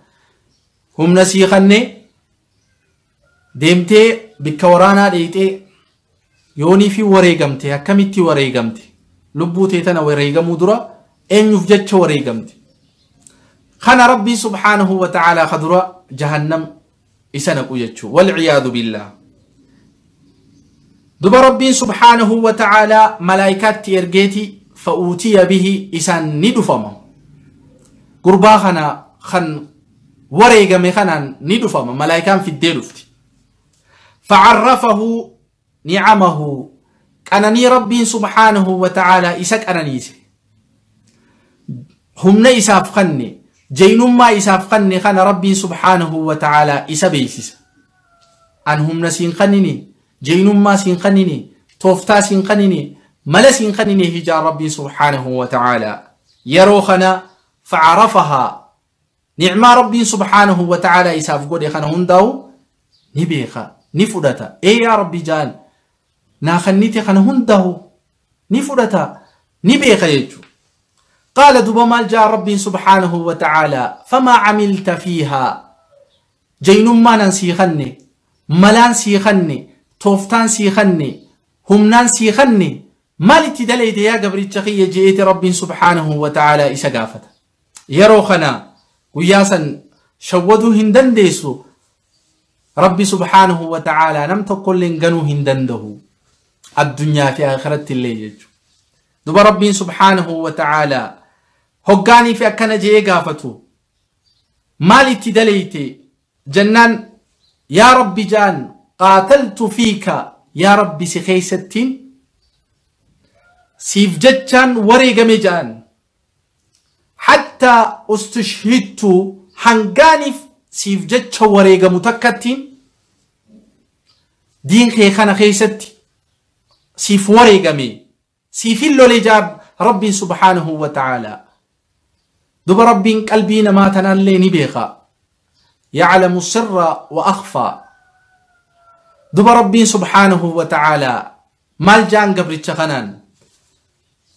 A: هم نسيخني deemtee bikka waraanaa dheeyxee yoonii fi wareegamte akkamitti wareegamte lubbuu tee tana wareegamuu dura eenyuuf jecha wareegamte kana rabbii subhaanahu wa ta'aalaa ka dura jahannam isa naqu jechuu walciyaadu billaah. Duba rabbiin subhaanahu wa ta'aalaa malaayikaatti ergeeti fa'uutiya bihi isaan ni dhufama gurbaa kana kan wareegame kanaan ni dhufama malaayikaan fiddee dhufti. فعرفه نعمه قنني ربي سبحانه وتعالى إساك أنانيسي هم نيساف قني جين ما إساف قني خان ربي سبحانه وتعالى إسا بيسيس أن هم نسين قنني جين ما سين قنني توفتا سين قنني ملا سين قنني هجا ربي سبحانه وتعالى يروخنا فعرفها نعم ربي سبحانه وتعالى إساف قولي خان هنداو نبيخا نفودتا اي يا ربي جان ناخنيتي خن هنده نفودتا نبيخ يجو. قال دوبا مال جاء ربي سبحانه وتعالى فما عملت فيها جين ما ننسيخني ملان سيخني توفتان سيخني همنان سيخني مالتي دليت يا قبري التقية جئت ربي سبحانه وتعالى إسقافت يروخنا وياسا شودو هندن ديسو ربي سبحانه وتعالى نم تقول لنجنو هندنده الدنيا في آخرة الليل دوب ربي سبحانه وتعالى هقاني في أكنا جي قافتو مالي تدليتي جنان يا ربي جان قاتلت فيك يا ربي سخي ستين سيف جتشان وريقمي جان حتى استشهدت حنقاني سيف جتش وريقة متكتين Diin kee kana keessatti siif wareegame, siif hin lole jaab Rabbiin subhaanahu wa ta'aalaa. Duba Rabbiin qalbii namaa tanallee ni beeka. Yaclamu sirra wa akhfaa. Duba Rabbiin subhaanahu wa ta'aalaa maal jaan gabricha kanaan?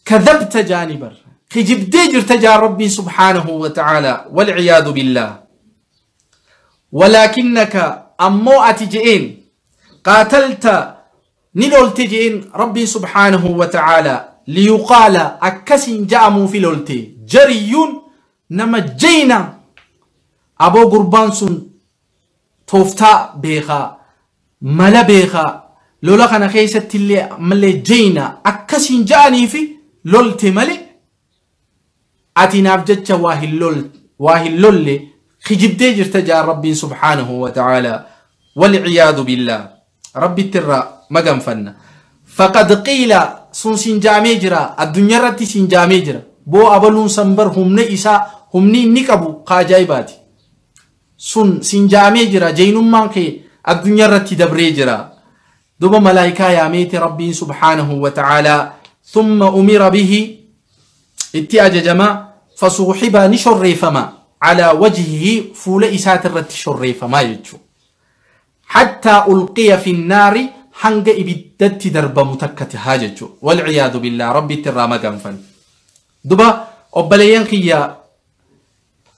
A: Kadhabta jaani bar. Kijibdee jirta jaan Rabbiin subhaanahu wa ta'aalaa. Walciyaadu billaah. Walaakinnaka ammoo ati je'een qaatalta ni lolte je'een Rabbiin subhaanahu wa ta'aalaa liyuqaala akkasiin ja'amuufi lolte jariyyuun nama jeyna aboo gurbaan sun tooftaa beekaa mala beekaa lola kana keessatti illee ammallee jeyna akkasiin ja'aniifi lolte malee ati naaf jecha waa hin lolle kijibdee jirta ja'an Rabbiin subhaanahu wa ta'aalaa. Walciyaadu billaah. Rabbitti irraa maganfanna. Faqad qiila sun siin jaamee jira, addunyaa irratti siin jaamee jira. Boo abaluun san bar humna isaa humni inni qabu ka ajaa'ibaati. Sun siin jaamee jira, jeynummaan kee addunyaa irratti dabree jira. Duba malaayikaa yaameeti Rabbiin subhaanahu wa ta'aalaa thumma umira bihi itti ajajama fasuuxiba ni shorreeffama calaa wajhihi fuula isaati irratti shorreeffamaa jechuudha. Hattaa ulqiya fi naari hanga ibiddatti darbamu takka tahaa jechuudha. Walciyaadu billaah Rabbitti irraa maganfan. Duba obboleeyyan kiyya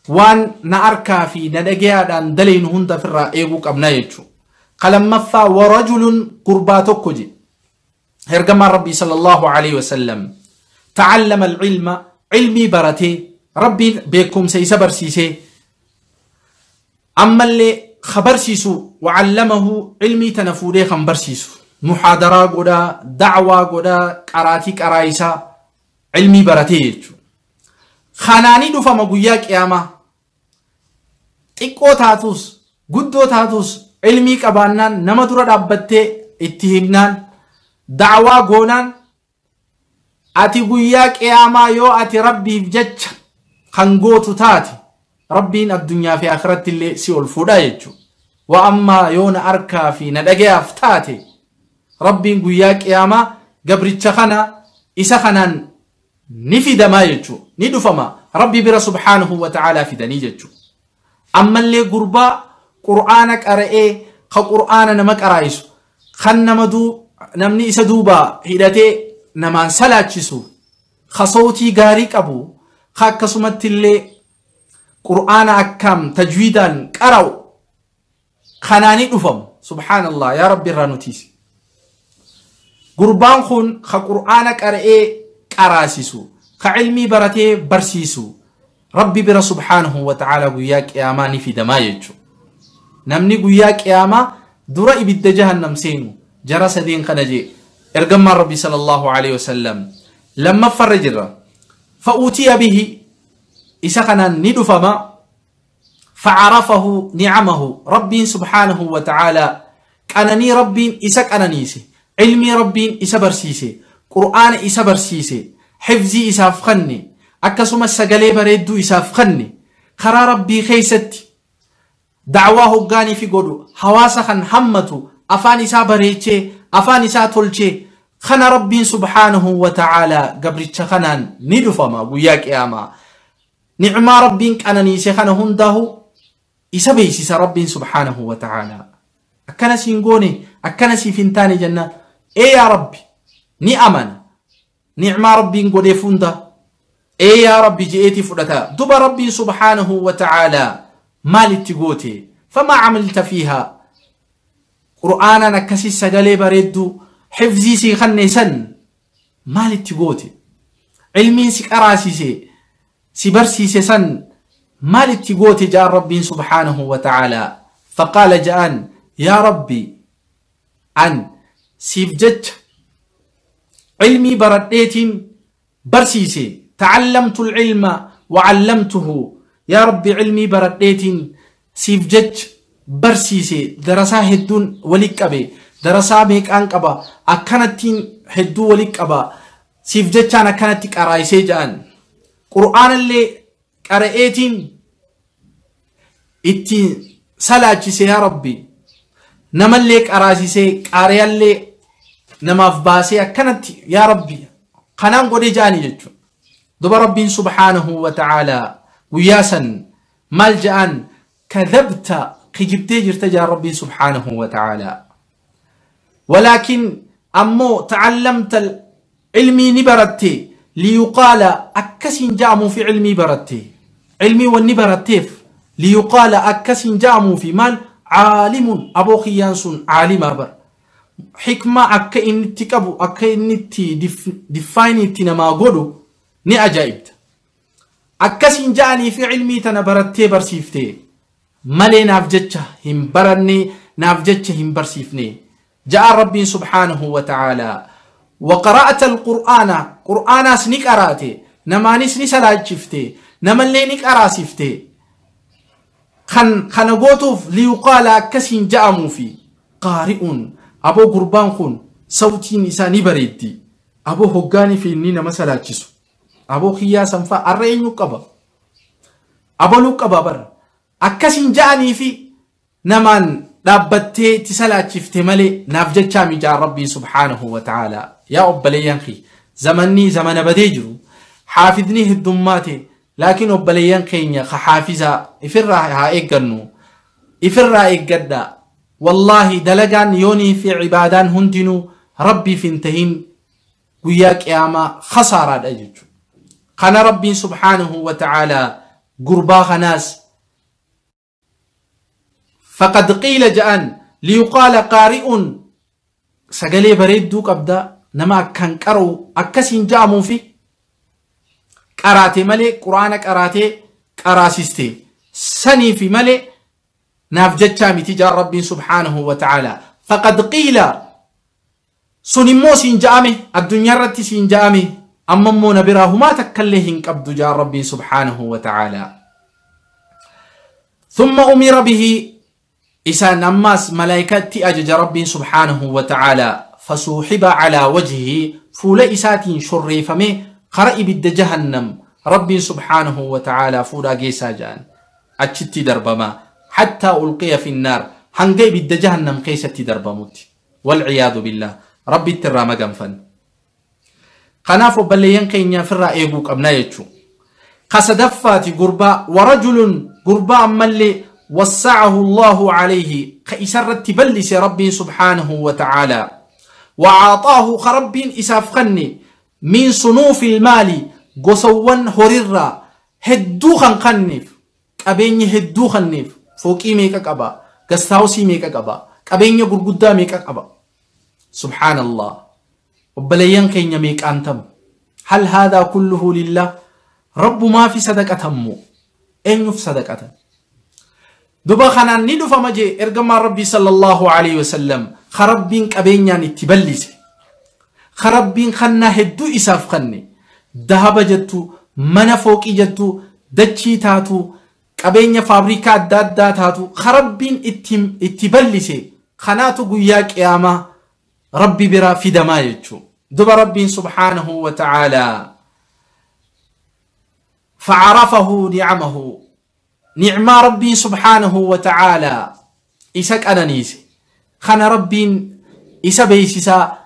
A: waan na arkaa fi na dhagayaadhaan dalaynu hunda ofirraa eeguu qabna jechuudha. Qalammaffaa warajulun gurbaa tokko je. Ergamaan Rabbii sallallahu alaihi wasallam ta'allama al-ilma ilmii baratee Rabbiin beekumsa isa barsiisee ammallee ka barsiisu wacallamahu ilmii tana fuudhee kan barsiisu muhaadaraa godhaa dacwaa godhaa qaraatii qaraa isaa ilmii baratee jechuudha. Kanaanii dhufama guyyaa qiyaamaa xiqqoo taatus guddoo taatus ilmii qabaannaan nama dura dhaabbattee itti himnaan dacwaa goonaan ati guyyaa qiyaamaa yoo ati Rabbiif jecha kan gootu taate Rabbiin addunyaa fi akhiratti illee si ol fuudha jechuudha. Wa ammaa yoo na arkaa fi na dhagayaaf taate Rabbiin guyyaa qiyaamaa gabricha kana isa kanaan ni fidamaa jechuudha. Ni dhufama Rabbi bira subhaanahu wa ta'aalaa fidanii jechuudha. Ammallee gurbaa qur'aana qara'ee ka qur'aana nama qaraa'isu kan nama namni isa duuba hidhatee namaan salaachisu ka sootii gaarii qabu ka akkasumatti illee qur'aana akkaam tajwiidaan qara'u kanaanii dhufamu. Subhaanallah yaa Rabbi irraa nutiisi. Gurbaan kun ka qur'aana qara'ee qaraasisu ka ilmii baratee barsiisu Rabbi bira subhaanahu wa ta'aalaa guyyaa qiyaamaa ni fidamaa jechuudha. Namni guyyaa qiyaamaa dura ibidda jahannam seenu jara sadeen kana jee ergamaan Rabbi sallallahu alaihi wasallam lammaffarra jirra. Fa'uutiya bihi isa kanaan ni dhufama fa'arafahu ni'amahu Rabbiin subhaanahu wa ta'aalaa qananii Rabbiin isa qananiise ilmii Rabbiin isa barsiise qur'aana isa barsiise hifzii isaaf kanne akkasumas sagalee bareedduu isaaf kanne karaa Rabbii keessatti dacwaa hoggaanii fi godhu hawaasa kan hammatu afaan isaa bareechee afaan isaa tolchee kana Rabbiin subhaanahu wa ta'aalaa gabricha kanaan ni dhufama guyyaa qiyaamaa. Nicmaa Rabbiin qananiise kana hundaahu isa beeksisa Rabbiin subhaanahu wa ta'aalaa. Akkana siin goone akkana siif hin taane jennaan ee yaa Rabbi ni amana nicmaa Rabbiin godheef hunda ee yaa Rabbi je'eeti fudhata. Duba Rabbiin subhaanahu wa ta'aalaa maalitti goote famaa camilta fiihaa qur'aanaan akkasii sagalee bareedduu hifzii sii kanne san maalitti goote ilmiin si qaraasise si barsiise san maalitti goote ja'an Rabbiin subhaanahu wa ta'aalaa. Faqaala ja'an yaa Rabbi an siif jecha ilmii baradheetiin barsiise ta'allamtu al-ilma wa 'allamtuhu yaa Rabbi ilmii baradheetiin siif jecha barsiise darasaa hedduun walitti qabe darasaa meeqaan qaba akkanattiin hedduu walitti qaba siif jechaan akkanatti qaraayisee ja'an qur'aanallee qara'eetiin ittiin salaachise yaa Rabbi Namallee qaraasisee qaariyallee namaaf baasee akkanatti yaa Rabbi kanaan godhee ja'anii jechuudha. Duba Rabbiin subhaanahu wa ta'aalaa guyyaa san maal ja'an? Kadhabta, kijibtee jirta ja'an Rabbiin subhaanahu wa ta'aalaa. Walaakin ammoo ta'allamta ilmii ni baratte, liyuqaala akkasiin ja'amuufi ilmii baratte. Ilmii wanni baratteef liyuqaala akkasiin ja'amuufi maal? Caalimun, aboo kiyyaan sun caalimaa bara. Xikmaa akka inni itti qabu, akka inni itti diffaayinii itti namaa godhu ni ajaa'ibta. Akkasiin ja'anii fi ilmii tana barattee barsiifte malee naaf jecha hin baranne, naaf jecha hin barsiifne. Ja'a Rabbiin subhaanahu wa ta'aalaa. Waqara'ata alqur'aana, qur'aanaas ni qaraate, namaanis ni salaachifte, namallee ni qaraasifte. Kan kana gootuuf liyuqaala akkasiin ja'amuufi qaari'uun, aboo gurbaan kun sawtiin isaa ni bareeddi, aboo hoggaanii fi inni nama salaachisu, aboo kiyyaa sanfaa arra eenyu qaba, abaluu qaba bara, akkasiin ja'anii fi namaan dhaabbattee itti salaachifte malee naaf jechaa mijaa Rabbiin subhaanahu wa ta'aalaa. Yaa obboleeyyan kiyya, zamanni zamana badee jiru, xaafidni heddummaate, laakiin obboleeyyan keenya ka xaafizaa ifirraa haa eeggannu, ifirraa eeggadhaa. Wallaahi dalagaan yoonii fi cibaadaan hundinuu Rabbiif hin tahin guyyaa qiyaamaa khasaaraadha jechuudha. Kana Rabbiin subhaanahu wa ta'aalaa gurbaa kanaas faqad qiila ja'an liyuqaala qaari'uun, sagalee bareedduu qabda, nama akkan qara'u akkasiin ja'amuufi qaraate malee, quraana qaraatee qaraasiste saniifi malee naaf jechaa miti ja'an Rabbiin subhaanahu wa ta'aalaa. Faqad qiila, sun immoo siin ja'ame, addunyaa irratti siin ja'ame, amma immoo na biraa humaa takkallee hin qabdu ja'an Rabbiin subhaanahu wa ta'aalaa. Thumma umira bihi, isaan ammaas malaayikaatti ajaja Rabbiin subhaanahu wa ta'aalaa, fasuuxiba calaa wajhihi, fuula isaatiin shorreeffamee kara ibidda jahannam Rabbiin subhaanahu wa ta'aalaa fuudhaa geessaa ja'an, achitti darbama, hattaa ulqiya finnaar, hanga ibidda jahannam keessatti darbamutti. Walciyaadu billah, Rabbitti irraa maganfan. Kanaaf obboleeyyan keenya ofirraa eeguu qabna jechuu. Kasadaffaati gurbaa warajulun, gurbaa ammallee wassa'ahu Allahu alayhi, ka isarratti bal'ise Rabbiin subhaanahu wa ta'aalaa, وعاطاه, ka Rabbiin isaaf kanne, min sunuufi ilmaali, gosawwan horirraa hedduu kan kanneef, qabeenya hedduu kanneef, fooqii meeqa qaba, gastaawusii meeqa qaba, qabeenya gurguddaa meeqa qaba. Subhaanallah, obboleeyyan keenya meeqaan tam hal haadaa kulluhu lillah? Rabbumaa fi sadaqatammoo eenyuuf sadaqatan? Duba kanaan ni dhufama jee ergamaan Rabbii sallallahu alaihi wasallam. Ka Rabbiin qabeenyaan itti bal'ise, ka Rabbiin kannaa hedduu isaaf kanne, dahaba jettu, mana fooqii jettu, dachii taatu, qabeenya faabrikaa adda addaa taatu, ka Rabbiin itti bal'ise kanaatu guyyaa qiyaamaa Rabbi biraa fidamaa jechuu. Duba Rabbiin subhaanahu wa ta'aalaa فعرفه نعمه، نعما ربي سبحانه وتعالى إسا قنانيس خنا ربين إسا بيسيسا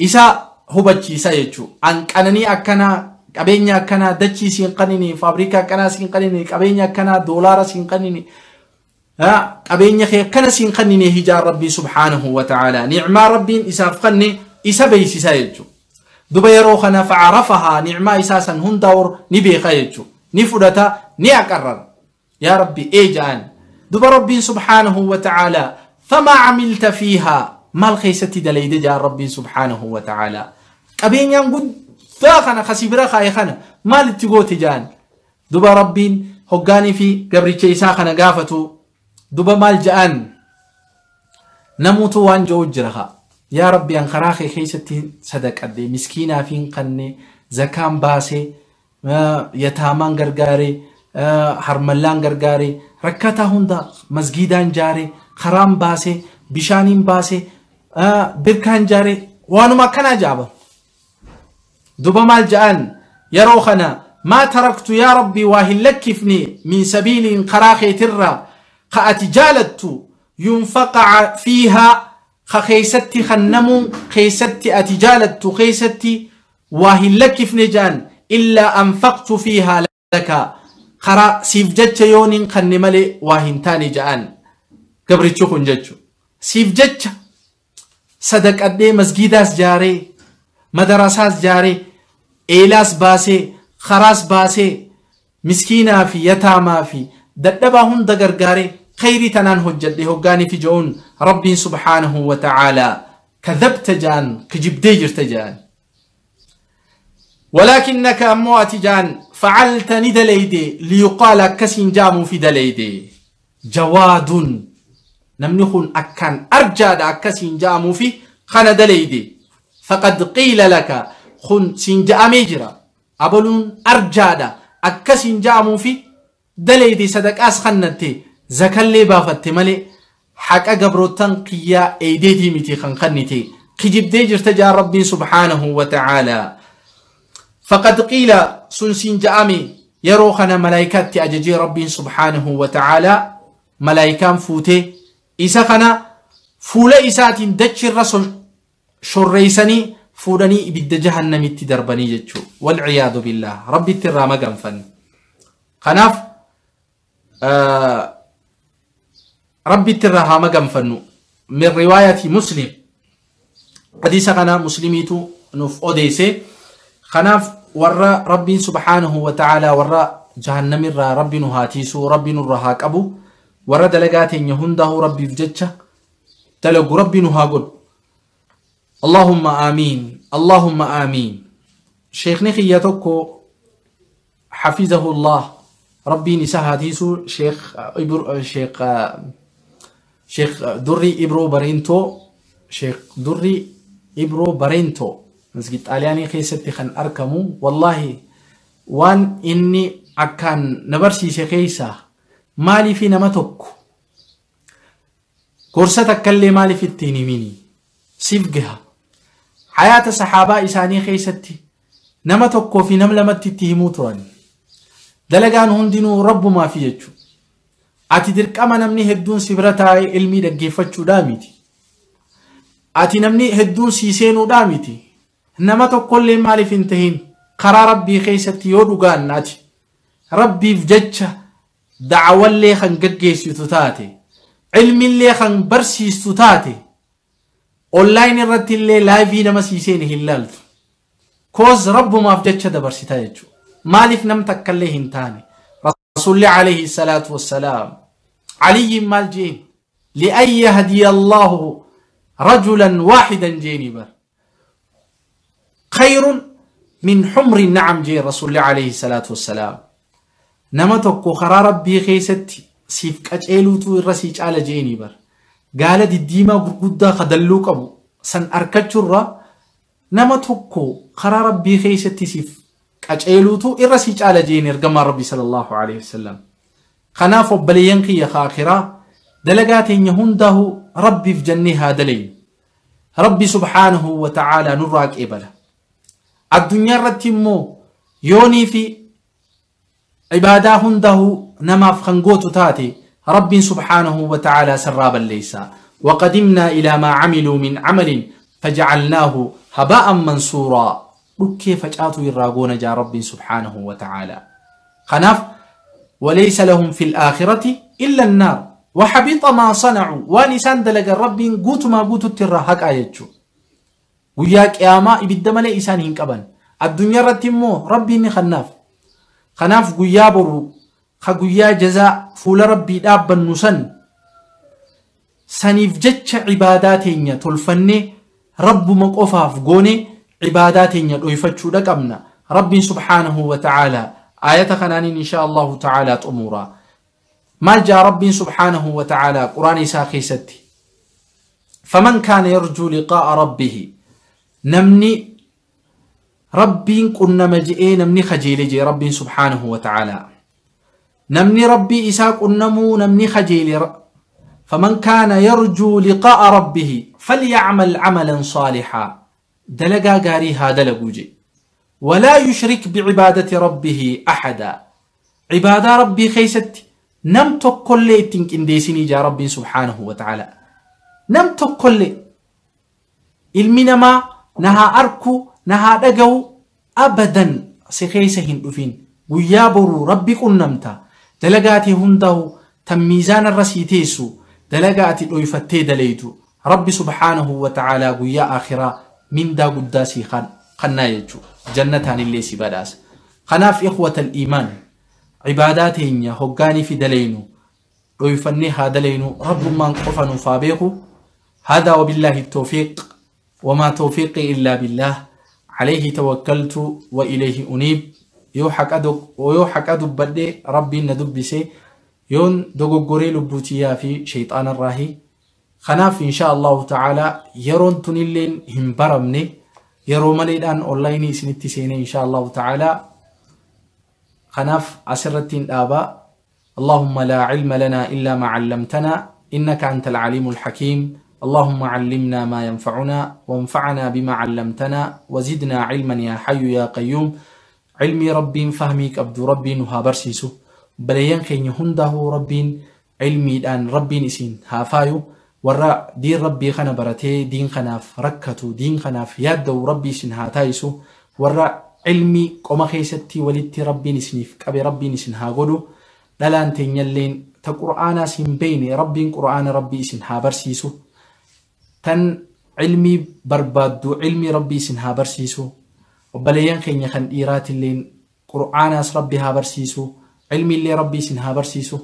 A: إسا هبتشيسا يجو أن قناني أكنا qabeenya akkanaa, dachii siin qanini, faabrikaa akkanaa siin qanini, qabeenya akkanaa, doolaara siin qanini, qabeenya kee akkana siin qanini hijaan Rabbii subhaanahu wa ta'aalaa nicmaa Rabbiin isaaf qanne isa beeksisaa jechuudha. Duba yeroo kana facarafahaa, nicmaa isaa san hundaa ni beeka jechuudha. Ni fudhata, ni aqarrara. Yaa Rabbi ee ja'an. Duba Rabbiin subhaanahu wa ta'aalaa famaa camilta fiihaa, maal keessatti dalayde ja'an Rabbiin subhaanahu wa ta'aalaa. Qabeenyaan guddaa kana kasii bira kaa'e kana maal itti goote ja'an. Duba Rabbiin hoggaanii fi gabricha isaa kana gaafatu, duba maal ja'an? Namuutu waan ja'u jira haa. Yaa Rabbi, an karaa kee keessatti sadaqadhe, miskiinaaf hin kanne, zakaan baase, yataamaan gargaare, harmallaan gargaare, rakkataa hunda masgiidaan jaare, karaan baase, bishaaniin baase, birkaan jaare, waanuma akkanaa jaaba. Duba maal ja'an yeroo kana? Maa taraktu yaa Rabbi, waa hin lakkifne, min sabiiliin, karaa keetirraa ka ati jaalattu, Yunfaqa fiihaa ka keeysatti kannamuu keeysatti ati jaalattu keeysatti waa hin lakkifne ja'an illaa anfaqtu fiihaa laka karaa siif jecha yooniin kanne malee waa hin taane ja'an gabrichi kun jechu siif jecha sadaqadhee masgiidaas jaaree madarasaas jaaree eelaas baasee karaas baasee miskiinaa fi yataamaa fi dadhabaa hunda gargaaree khayrii tanaan hojjedhe hoggaanii fi ja'uun rabbiin subhaanahu wa ta'aalaa kadhabta ja'an kijibdee jirta ja'an. ولكنك أموات جان فعلت ندليدي ليقال كسين جامو في دليدي جواد نمنخون أكان أرجاد أكسين جامو في خان دليدي فقد قيل لك خن سنجا ميجرا أبلون أرجادا أكسين جامو في دليدي صدق أس خنتي زكالي بافت مالي حق قبروتن قيا ايديتي متي خنخنتي خجب ديجر تجا ربي سبحانه وتعالى. فقد قيل سنسين جامي يروخنا ملايكات أججي ربي سبحانه وتعالى ملايكان فوتي إسا خنا فولا إسات دتش الرسول شريسني فورني بد جهنم تدربني جتشو والعياذ بالله ربي ترى مقنفن خناف ربي ترى مقنفن. من رواية مسلم حديث خنا مسلميتو نوف أوديسي خناف ورى ربي سبحانه وتعالى ورى جهنم الرا ربي نهاتيسو ربي نرهاك أبو ورى دلقات يهنده ربي في جتشه تلقوا ربي نهاقل. اللهم آمين اللهم آمين. شيخ نخيتكو حفظه الله ربي نسهاتيسو شيخ إبرو شيخ دري إبرو برينتو شيخ دري إبرو برينتو مسجد طالياني خيستي خن أركمو والله وان إني أكان نبرسي شيخيسا مالي في نمتك كورستك كلي مالي في التينيميني سيفقها حياة صحابة إساني خيستي نمتك في نملمت تتهمو تراني دلقان هندنو رب ما فيجو أتي درك أما نمني هدون سبرتاي علمي دقيفتشو داميتي أتي نمني هدون سيسينو داميتي نما كل مالي في انتهين قرار ربي خيستي يودو ناتي ربي في جتشه دعوة اللي خن قجيس تتاتي علمي اللي خن برسيس تتاتي اونلاين الرت اللي لايفي نما سيسين هلالت كوز رب ما في جتشه دبرسيتايجو مالي في نمتك اللي هنتاني. رسول الله عليه الصلاة والسلام علي مال جين لأن يهدي الله رجلا واحدا جيني بر خير من حمر النعم جي رسول الله عليه الصلاة والسلام. نمتك خرا ربي خيستي سيف قجيلوتو الرسيج على جيني بر قال دي الديما برقودا خدلوك أبو سن أركتشرة نمتك خرا ربي خيستي سيف قجيلوتو الرسيج على جيني رقم ربي صلى الله عليه وسلم. خناف بلينقي يا خاخرة دلقات يهنده ربي في جنها دليل ربي سبحانه وتعالى نراك إبله الدنيا رتمو يوني في عبادة هنده نما فخنقوت تاتي رب سبحانه وتعالى سرابا ليسا. وقدمنا إلى ما عملوا من عمل فجعلناه هباء منصورا كيف فجأتوا يراقون جاء رب سبحانه وتعالى خناف وليس لهم في الآخرة إلا النار وحبط ما صنعوا ونسان دلق الرب قوت ما قوت التراهق آياتشو وياك يا ما إبدا ملي إسان هنكبن الدنيا رتمو ربي إني خناف خناف قويا برو خقويا جزاء فول ربي دابا نسن سنيف جتش عباداتين تلفني رب مقوفا فقوني عباداتين يفتشو لك ربي سبحانه وتعالى آية خنانين إن شاء الله تعالى تأمورا ما جاء ربي سبحانه وتعالى قرآن ساخي ستي فمن كان يرجو لقاء ربه نمني ربي كنا مجئي نمني خجيلي جي ربي سبحانه وتعالى نمني ربي إساق النمو نمني خجيلي فمن كان يرجو لقاء ربه فليعمل عملا صالحا دلقا قاريها دلقوجي ولا يشرك بعبادة ربه أحدا عبادة ربي خيست Nam tokkollee ittiin qindeessinii jaa Rabbiin subhaanahu wa ta'ala. Nam tokkollee ilmi namaa na haa arku na haa dhaga'u abadan si keessa hin dhufin. Guyyaa boruu Rabbi qunnamta. Dalagaa ati hundaa'u tan miizaana irra sii teessu dalagaa ati dhoyfattee dalaytu Rabbi subhaanahu wa ta'ala guyyaa akhiraa mindaa guddaa sii kannaa jechuudha. Jannataan illee si badhaasa. Kanaaf ikhwatal iimaan cibaadaa teenya hoggaanii fi dalaynu dhoyfannee haa dalaynu Rabbummaan qofa nuuf haa beeku. هذا وبالله التوفيق وما توفيقي إلا بالله عليه توكلت وإليه أنيب. yoo haqa dubbadhe Rabbiin na dubbise yoon dogoggoree lubbuutiyyaa fi shayxaana irraahi. Kanaaf insha Allahu ta'ala yeroon tunilleen hin baramne yeroo maleedhaan onlaayinii isinitti seene insha Allahu ta'ala. Kanaaf asirratti hin dhaabaa. اللهم لا علم لنا إلا ما علمتنا إنك أنت العليم الحكيم. اللهم علمنا ما ينفعنا وانفعنا بما علمتنا وزدنا علما يا حي يا قيوم. علمي ربين فهمي عبد ربي نها برسيسو بليان خين هنده ربين علمي الآن ربين إسين هافايو ورا دين ربي خنا برتي دين خناف ركتو دين خناف يادو ربي إسين هاتايسو ورا علمي قم خيستي ولدتي ربي نسنيف كبي ربي نسين هاغدو دلان تنيلين تقرآن سين بيني ربي قرآن ربي إسين هابرسيسو تن علمي بربادو علمي ربي إسين هابرسيسو وبليان خين خن إيرات اللين قرآن ربي هابرسيسو علمي اللي ربي سن هابرسيسو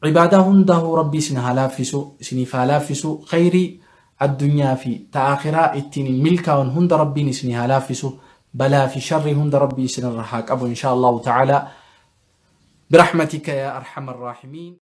A: عبادة هنده ربي سن هلافسو سني فالافسو خيري الدنيا في تآخرة التين ملكا هند ربي سن هلافسو بلا في شر هند ربي سن الرحاك أبو إن شاء الله تعالى برحمتك يا أرحم الراحمين.